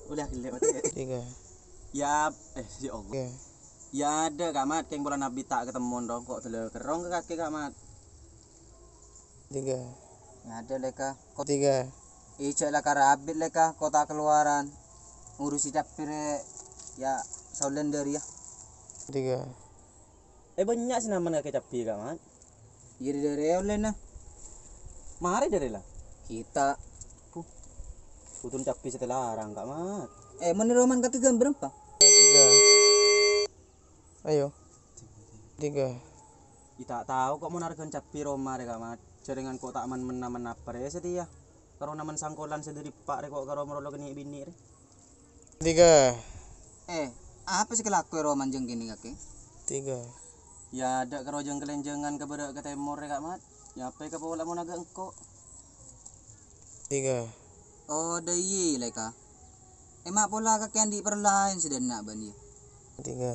Ollè ghellâ' matè. Tiga. Ya, eh, ya Allah. Tiga. Ya adâ', Kang Mat, kèng polana bi' ta' katemmon rong, kok dâlâ kerrong ka kakè, Kang Mat. Tiga. Ya adâ', lè, Kang. Kok tiga. Ijâ la karabit, lè, Kang, kok ta' kalowaran. Ngurusi cabbhi rè, ya, saolèn dâri, ya. Tiga. Eh, bânnya' sè namen kakè cabbhi, Kang Mat. Iyâ, dâri-dâri ollèna. Marè dâri la? Kita. Huh. Bhuto cabbhi sè tèlarang, Kang Mat. Eh, mon roman kakè ghâmbhâr apa? Tiga. Ayo. Tiga. I ta' tao kok mon arghâna cabbhi roma rè, Kang Mat. Jhâringan kok ta' men-, men-, namen apa rè satèya. Karo namen sangkolan sè dâri eppa' rè kok karo marlo kènè' binè' rè. Tiga. Eh, apa sè èkalako è roma jhâng kènè' kakè? Tiga. Ya, adâ' karo jhâng-kalènjhângan ka bârâ' ka tèmor rè, Kang Mat. Ya, apa èkapola mon aghâ' engko'? Tiga. Oh, dâ' iyâ, lè, Kang. Emma' pola kakè andi' parlo laèn sè dâ' enna' bân iyâ. Tiga.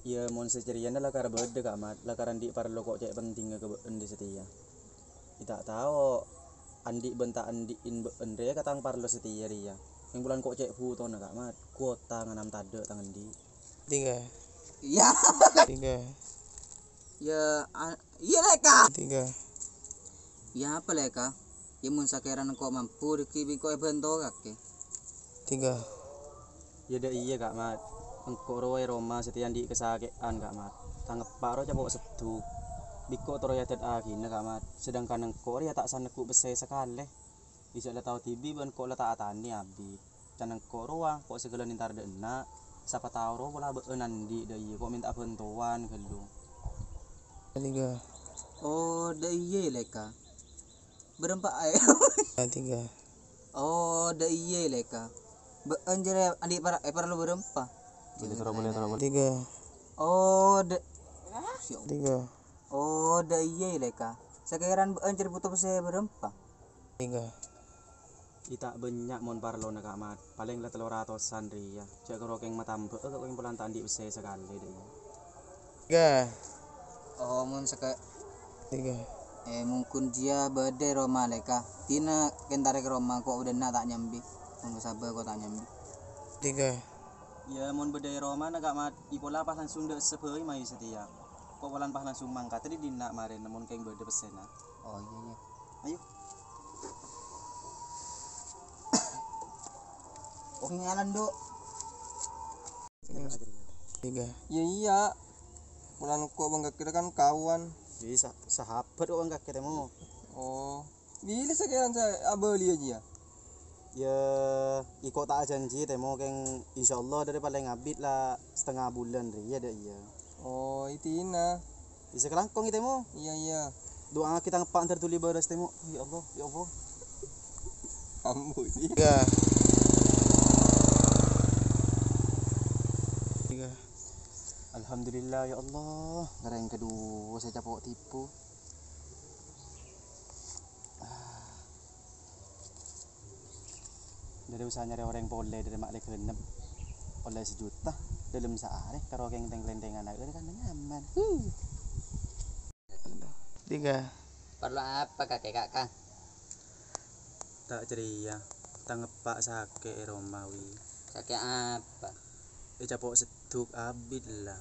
Iyâ, mon sè jârèyana la kar bâdâ, Kang Mat. La kar andi' parlo kok cè' pentingnga ka bâ'na satèya. I ta' tao andi' bân ta' andi'in bâ'na rè ka tang parlo satèya rèya. Kèng polana kok cè' bhutona, Kang Mat. Kuota nganan tadâ' tang andi'. Tiga. Iyâ. Tiga. Iyâ, a-, iyâ, lè, Kang. Tiga. Iyâ, apa, lè, Kang? Iyâ, mon sakèrana engko' mampu, dhâggi' bi' engko' èbhânto kakè. Tiga. Iyâ, dâ' iyâ, Kang Mat. Engko' rowa è roma satèya andi' kasakè'an, Kang Mat. Tang eppa' rowa capo' seddhu. Bi' engko' terro èadât'aghina, Kang Mat. Sedangkan engko' rèya ta' saneggu' pèssè sakalè. Ijâ la tao dhibi' bân engko' la ta' atanè abit. Can engko' rowa, kok sè ghellâ' entar dâ' enna'. Sapa tao rowa pola bâ'na andi' dâ' iyâ, kok mènta bhântowan ghâllu. Tiga. Oh, dâ' iyâ, lè, Kang. Bârâmpa aè. Tiga. Oh, dâ' iyâ, lè, Kang. Bâ'na jârèya andi' para-, eh, parlo bârâmpa? Boleh, terus, boleh, terus, boleh. Tiga. Oh, dâ-, ya Allah. Tiga. Oh, dâ' iyâ, lè, Kang. Sakèrana bâ'na jârèya bhuto pèssè bârâmpa? Tiga. I ta' bânnya' mon parlona, Kang Mat. Palèng la tello ratosan rèya. Jhâ' karo kèng matambâ'â, kok kèng polana ta' andi' pèssè sakalè, dâ' iyâ. Tiga. Oh, mon saka-, Tiga. Eh, mungkin jiyâ bâdâ è roma, lè, Kang. Dina kèng entarè ka roma, kok bâdâna ta' nyambi. Mon sabâ kok ta' nyambi. Tiga. Iyâ, mon bâdâ è romana, Kang Mat, i pola pas langsung dâ' essa bhâi mayu satèya. Kok polana pas langsung mangkat dâri dinna' marèna mon kèng bâdâ pèssèna. Oh, iyâ, iyâ. Ayo. Oke, ngalan, Dok. Tiga. Iyâ, iyâ. Polana kok bân kakè kan kawan. Iyâ, sa-, sahabat kok bân kakè, Tèmo. Oh. Bilâ sakèrana sa-, abâliyâ jiyâ? Iyâ, engko' ta' ajhânjhi, Tèmo, kèng insyaallah dâri palèng abit la satengnga bulân rèya, dâ' iyâ. Oh, itèna. Bisa kalangkong, Tèmo. Iyâ, iyâ. Du'aaghi tang eppa' entar dhuli bârâs, Tèmo. Ya Allah, ya Allah. Ambu sih. Tiga. Tiga. Alhamdulillah, ya Allah, ngarèng kaduwâ sè capo' tipu. Ah. Dâri usaha nyarè orèng polè dâri ma' lè genep, ollè sajuta dâlem saarè, karo kèng tèng-lèntèngan aè kan nyaman. Huh. Tiga. Parlo apa kakè, Kak, Kang? Ta' jârèya, tang eppa' sakè' è roma, wi. Sakè' apa? Ècapo' seddhuk abit, la.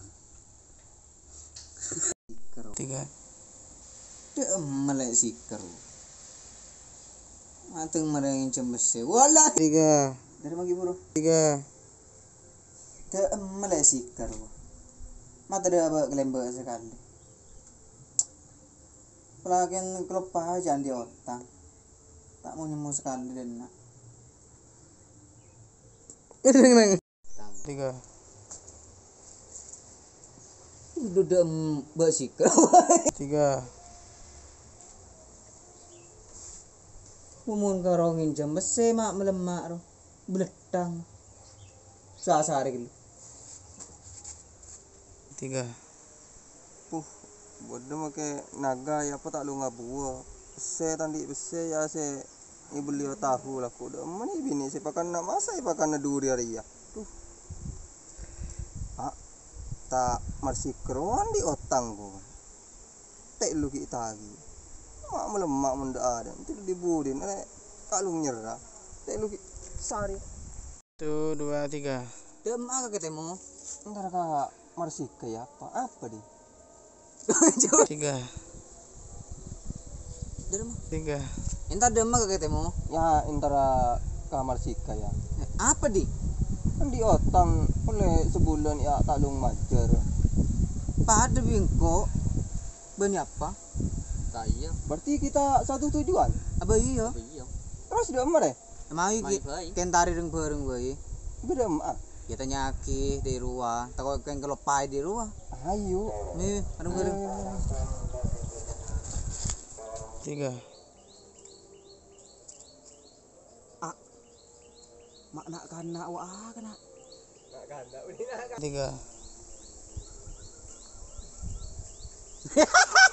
Tiga. Dâ' emma lè' siker. Mateng marè ngènjhâm bessè. Wala. Tiga. Dâri maghi buru. Tiga. Dâ' emma lè' siker. Matè dâ' bâ' kalèmbâ sakalè. Polakèn kaloppaè jhâ' andi' otang. Ta' mo-nyemmo sakalè dâ' enna'. Tiga. Dudem bâ' siker. Tiga. Mon karo ngènjhâm bessè ma' malemma' ro. Belettang. Sasarè ghâllu. Tiga. Puh, bâdâ makè naga, ya apa ta' longa buwâ. Pèssè ta' andi' pèssè, ya sè èbelliyâ tahu la ko' dâ' emma nè binè sè pakanna masa è pakanna duri arèya. Duh. A, ta' marsiker andi' otang ko. Tè' lu ghi' tagi. Ma' malemma' mon dâ' adâ'. Tè' lu dibudin, eh, kalung nyerra. Tè' lu ghi' sarè. Satu, dua, tiga. Dâ' emma kakè tèmo. Entar ka Marsika ya apa? Apa, Di? Tiga. Dâ' emma. Tiga. Entar dâ' emma kakè tèmo. Ya, entar ka Marsika ya. Apa, Di? Andi' otang ollè sabulân ya ta' long majâr. Padâ bi' engko'. Bânnè apa? Kaya. Berarti kita satu tujuan? Abâ iyâ. Abâ iyâ. Terros dâ' emma rè? Mayu ki-, kèng tarè reng-bhâreng bhâi. Bâdâ emma? Ya tanya'aghi dâ' rowa. Tako' kèng kaloppaè dâ' rowa. Ayo. Nih, reng-bhâreng. Tiga. A. Ma' na'-kana' wa kana'. Tiga.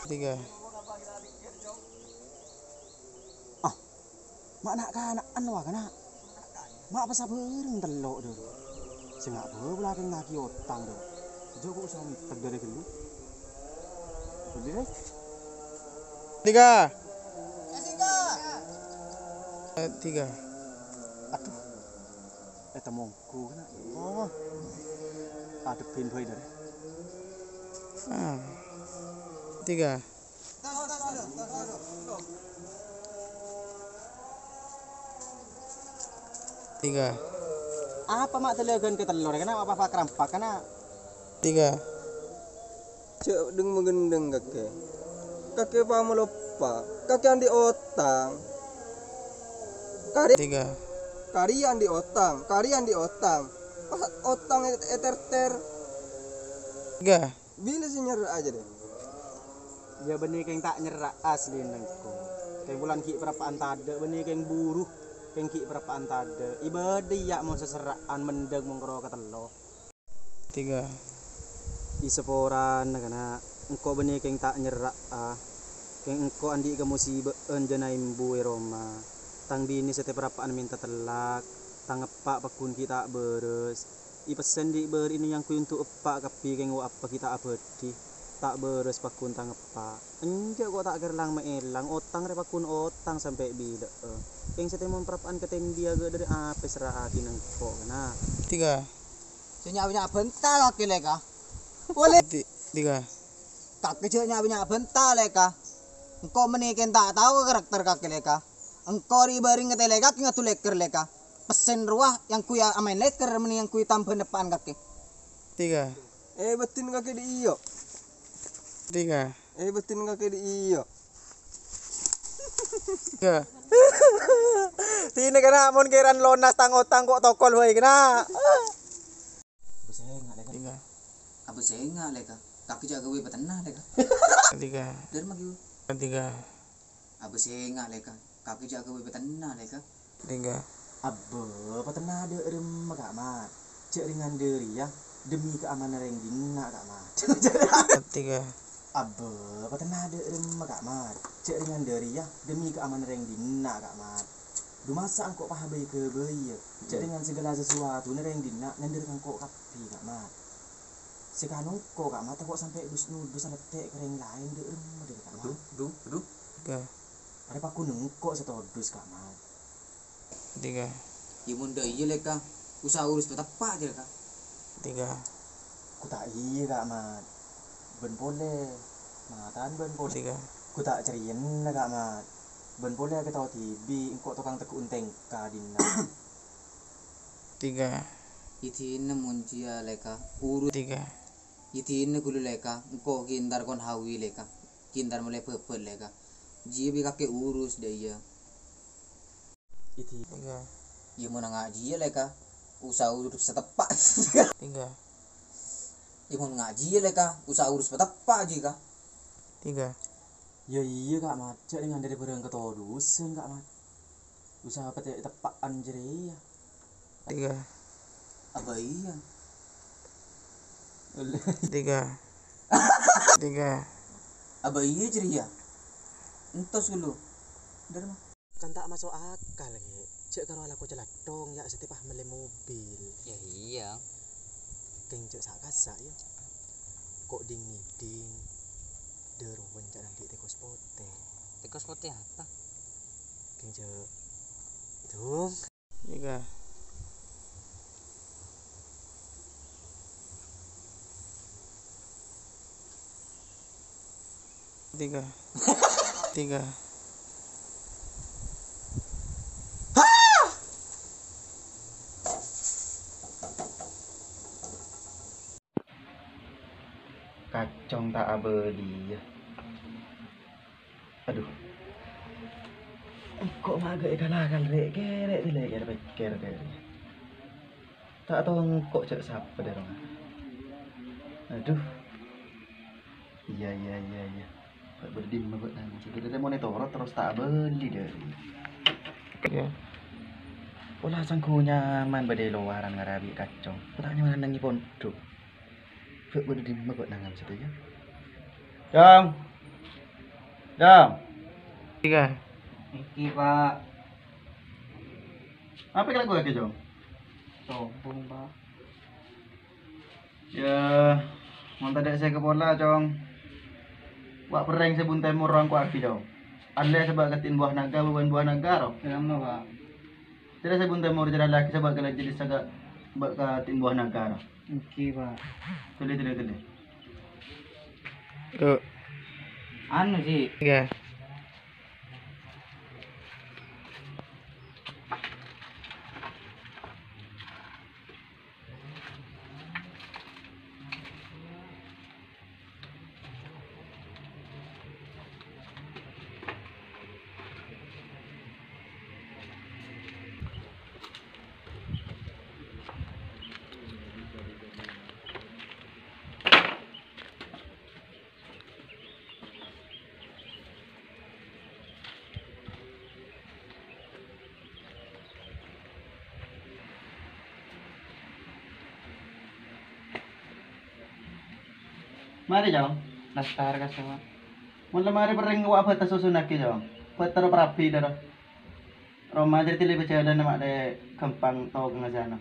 Tiga. Ah, ma' na'-kana'an wa kana'. Ma' pasabâreng tello', Dur. Sè nga' bâ' la kèng nagi otang, Dur. Jhâ' ko' osa mèter dâri ghâllu. Budi, Dur. Tiga. Eh, tiga. Aduh. Eh, temonggu kana'. Oh. Adhebbhin bhâi, Dur. Ah. Tiga. Tiga. Apa ma' dâlâghân katello rè, kana' apa pakrampak, kana'? Tiga. Jhâ' dheng-maghendheng, kakè. Kakè pamaloppa. Kakè andi' otang. Karè-, Tiga. Karè andi' otang. Karè andi' otang. Pas otang è-, èterter. Tiga. Bilâ sè nyerra' jârèya? Iyâ, bânnè kèng ta' nyerra' aslina engko'. Kèng bulân ghi' parappa'an tadâ', bânnè kèng buru, kèng ghi' parappa'an tadâ'. Ibâdâ iyâ mon saserra'an mendhâng mon karo katello. Tiga. È saporana, kana', engko' bânnè kèng ta' nyerra'a. Kèng engko' andi' kamusibâ'ân jhâna embu è roma. Tang binè satèya parappa'an mènta tellak, tang eppa' pagghun ghi' ta' bârâs. Èpèssèn dhi' bâri'na nyangkoy onto' eppa' kabbhi kèng wa apa ghi' ta' abâdhi. Ta' bârâs pagghun tang eppa'. Enjâ' ko' ta' kèra lang-maèlang, otang rè pagghun otang sampè' bilâ'â. Kèng satèya mon parappa'an katèmbhiyâ ghâ' dâri apa èserra'aghi nengko', kana'. Tiga. Jhâ' nya'-nya' bhânta kakè lèka. Wali. Ti-, tiga. Kakè jhâ' nya'-nya' bhânta lèka. Engko' mènè kèng ta' tao karakter kakè lèka. Engko' rè bâreng katè lèka, kèng adu lèkèr lèka. Pèssèn rowa, yang kuwi amaèn lèkèr, mènè yang kuwi tambhâ neppa'an kakè. Tiga. Eh, bâdhin kakè dhi' iyâ. Tiga. Eh, bâdhin kakè dhi' iyâ. Tiga. Sini kana' mon kèran lonas tang otang ko' tokol bhâi kana'. Abâ sènga' lèka. Tiga. Abâ sènga' lèka. Kakè jhâ' ghâbây patenna lèka. Tiga. Dâr maghi. Tiga. Abâ sènga' lèka. Kakè jhâ' ghâbây patenna lèka. Tiga. Abbâ, patenna dâ' remma, Ka' Mat. Jhâ' rèng ngandhâ rèya demi keamanan rèng dinna', Ka' Mat. Tiga. Abbâ, patenna dâ' remma, Ka' Mat. Jhâ' rèng ngandhâ rèya demi keamanan rèng dinna', Ka' Mat. Dumasa engko' pahabâi-ghâbâiyâ. Jhâ' rèng segala sesuatuna rèng dinna' nandhâr ka engko' kabbhi, Ka' Mat. Sè kano engko', Ka' Mat, engko' sampè' dus-nodus alèttè' ka rèng laèn dâ' remma dâri, Ka' Mat. Aduh, aduh, aduh. Tiga. Arè paghun engko' sè todus, Ka' Mat. Tiga. Yâ, mon dâ' iyâ, Lèka. Usaha urus pateppa' jâ, Lèka. Tiga. Ghu ta' iyâ, Ka' Mat. Bân polè. Matan bân polè. Tiga. Ghu ta' carèyana, Ka' Mat. Bân polè akètao dhibi' engko' tokang tegghu'en tèngka dinna'. Tiga. Idina mon jiyâ, Lèka. Urus. Tiga. Idina ghulu, Lèka. Engko' ghi' entar kon hawi, Lèka. Ghi' entar molaè bhâbhât, Lèka. Jiyâ bi' kakè urus dâ' iyâ. Idi. Tiga. Yâ, mon nga' jiyâ, Lèka, usaha urus pateppa'. Tiga. Yâ, mon nga' jiyâ, Lèka, usaha urus pateppa' jiyâ, Ka. Tiga. Yâ iyâ, Ka' Mat, jhâ' rèng ngandhâri bhârâng katodusan, Ka' Mat. Usaha pate-, teppa'an jârèya. Tiga. Abâ iyâ. Tiga. Tiga. Abâ iyâ jârèya. Entos ghâllu. Dâr, Ma. Kan ta' maso' akal, Kè. Jhâ' karo alako calathong, yâ, satèya pas mellè mobil. Yâ, iyâ. Kèng jhâ' sa'-kassa', yâ. Ko' dhing-ngèdhing. Dâruwân ca'na andi' tèkos potè. Tèkos potè apa? Kèng jhâ'. Dong. Tiga. Tiga. Tiga. Kacong ta' abâliyâ. Adhu. Engko' ma' ghâ' èkala-kala rè'-kèrè' dilè kèr-pèkkèr kèrè'. Ta' tao engko' jhâ' sapa dârèng. Adhu. Iyâ, iyâ, iyâ, iyâ. Bâ' bâdâ dimma bâ'na? Sè bâdâ mon ètoro' terros ta' abâli dâri. Iyâ. Pola sangghu nyaman bâdâ è lowaran ngarabi kacong. Ko' ta' nyaman neng è pondhuk. Bâ' bâdâ dimma bâ'na satèya? Cong. Cong. Tiga. Iki, Pak. Apa kalakowan, Cong? Sobung, Pak. Yâ, mon tadâ' sè èkapola, Cong. Wa' perrèng sè bun tèmor rangko'aghi, Cong. Allè sè bâ' katèn buah naga, bân buah naga, ro. Yâ, emma, Pak. Jârèya sè bun tèmor, jârèya lagi sè bâ' ka lajjhi dissa ka, bâ' katèn buah naga, ro. Èngghi, Pak. Tolè, tolè, tolè. Yuk. Anu, sih. Tiga. Marè, Cong. Nastar ka sèwa. Mon la marè perrèng wa' bâta susunaghi, Cong. Bâta ro parabi dâro. Roma jârèya tèlè bâjâlân ma' lè ghâmpang to ka ngasana.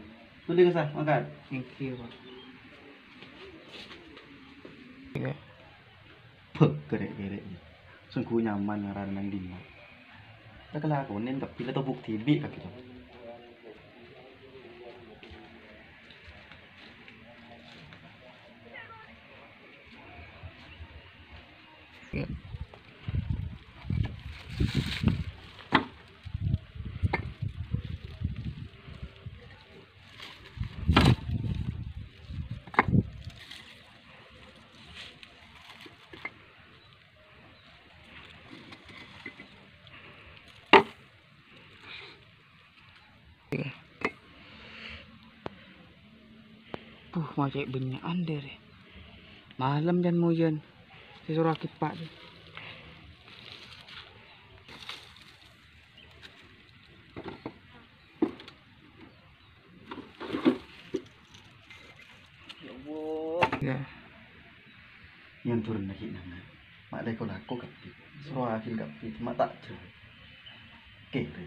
Tolè ka sa, mangkat. Thank you, Pak. Bâh, kèrè'-kèrè'. Sangghu nyaman ngarana nang dinna'. La kalakonè kabbhi la tobuk dhibi' kakè, Cong. Puh, ma' cè' bânnya'an dâri. Malem jân mojân. Sè soro akipa'. Iyâ. Nyandhurna ghi' nanga. Ma' lako-lako kabbhi. Soro adil kabbhi, ma' ta' jâ. Kèrè.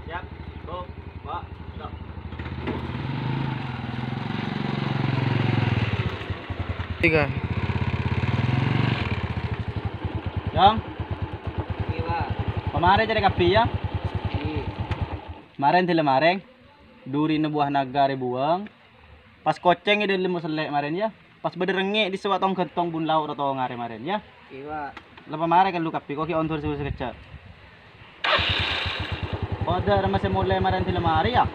Siap, Bu, Pak, siap. Tiga. Jong. Iyâ, Pak. Pamarè carè kabbhi, yâ? Iyâ. Marèn dâlem marèng. Durina buwâ naga arè buwâng. Pas kocèng è dâlem sellè' marèn, yâ. Pas bâdâ rengngè' è sèwa tong-ghântong bun lao' roto ngarè marèn, yâ. Iyâ, Pak. La pamarè ghâllu kabbhi, ko' ghi' ondur sè sakejjhâ'. Kodâ rèma sè molè marèn dâlem marèng, yâ.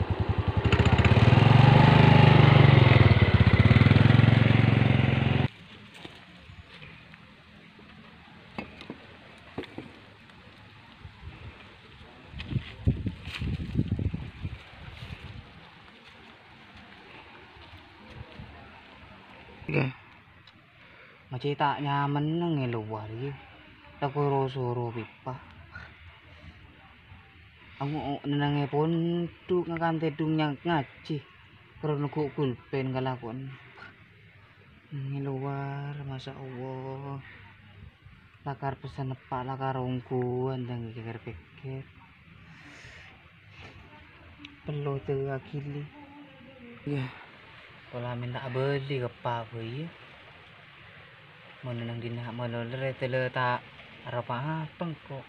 Oke. Masih ta' nyaman neng è lowar, yâ. Tako ro-soro pipa. Aku nengneng è pondhuk ngakan tèdung nyang ngajhi. Karo neggu' pulpen kalakowan. Neng è lowar, masya Allah. Lakar pesen eppa', lakar ongghuwân, dâ' pèkkèr-pèkkèr. Pello tè aghili. Iyâ. Pola mènta abâli ka eppa' bhâi, yâ. Mon neng dinna' malolo rè tèlè ta' arapa-apa engko'.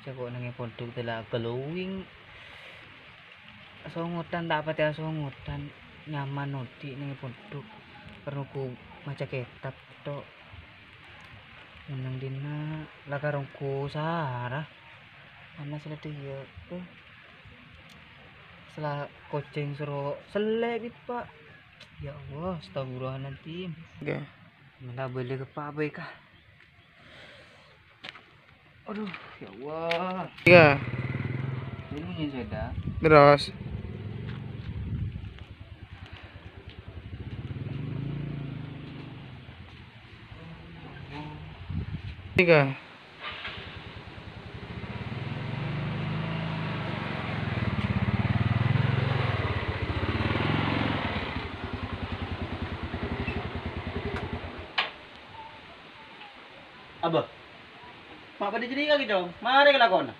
Cè' ko' neng è pondhuk tèlè glowing. Asongodan ta' patè asongodan. Nyaman odi' neng è pondhuk. Perlu ku maca kètab tok. Mon neng dinna' lakar ongghu sara. Ana sè la dhiyâ, eh. Sè la kocèng soro sellè' pipa. Ya Allah, astagfirullahaladzim. Oke. Mènta bâli ka eppa' bhâi, Kak. Aduh, ya Allah. Tiga. Ini sèda. Terus. Tiga. Abah. Ma' padâ jârèya kakè, Cong. Marè kalakona.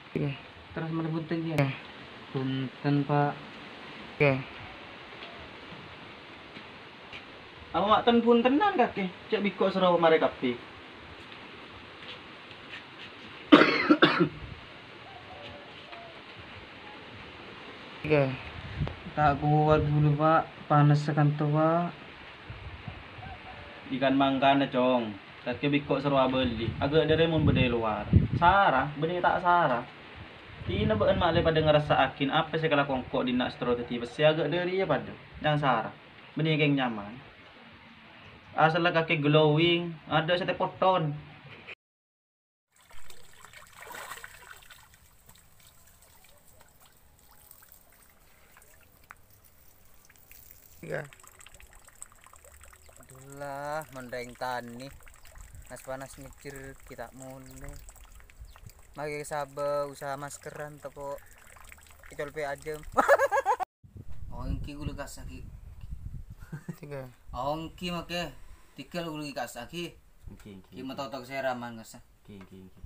Oke. Terros malem bhunten, yâ. Oke. Bhunten, Pak. Oke. Apa ma' ten-bhuntenan kakè? Cè' bi' engko' soro marè kabbhi. Oke. Ta' kowat ghulâ, Pak. Panas sakanto, Pak. Ikan mangkana, Cong. Kakè bi' engko' soro abâli. Aghâ' dâri mon bâdâ è lowar. Sara, bânnè ta' sara. Dinah bâ'na ma'lè padâ ngarassa'aghi apa sè kalako engko' dinna' sè terro dhâddhi pèssè aghâ' dâri, yâ, padâ. Yang sara. Bânnè kèng nyaman. Asalla kakè glowing, adâ' sè tèpoton. Iyâ. Adullah, mon rèng tanè. Nas-panas mèjjhâr ghi' ta' molè. Makè sabâ usaha maskeran tako' ècolpè' ajâm. Ongghi ghulâ kassa' ghi. Tiga. Ongghi makè. Tiga lo ghulâ ghi kassa' ghi. Ongghi, ongghi, ghi ongghi. Matotok sè raman kassa'. Ongghi, ongghi, ongghi.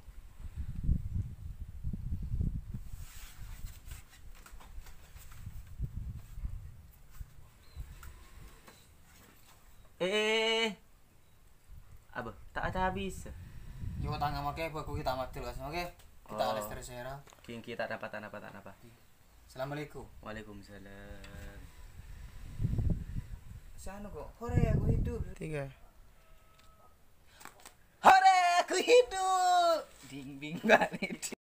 Eh, eh, eh, eh. Apa? Ta' ada habis. Yo, tangan makè, bâ' ghi' ta' maddhul, kas, makè. Ghi' ta' Oh. Lèstèr sèra. Ghi, ghi, ta' napa, ta' napa, ta' napa. Assalamualaikum. Waalaikumsalam. Sano kok, hore aku hidup. Tiga. Hore aku hidup. Ding ding balik.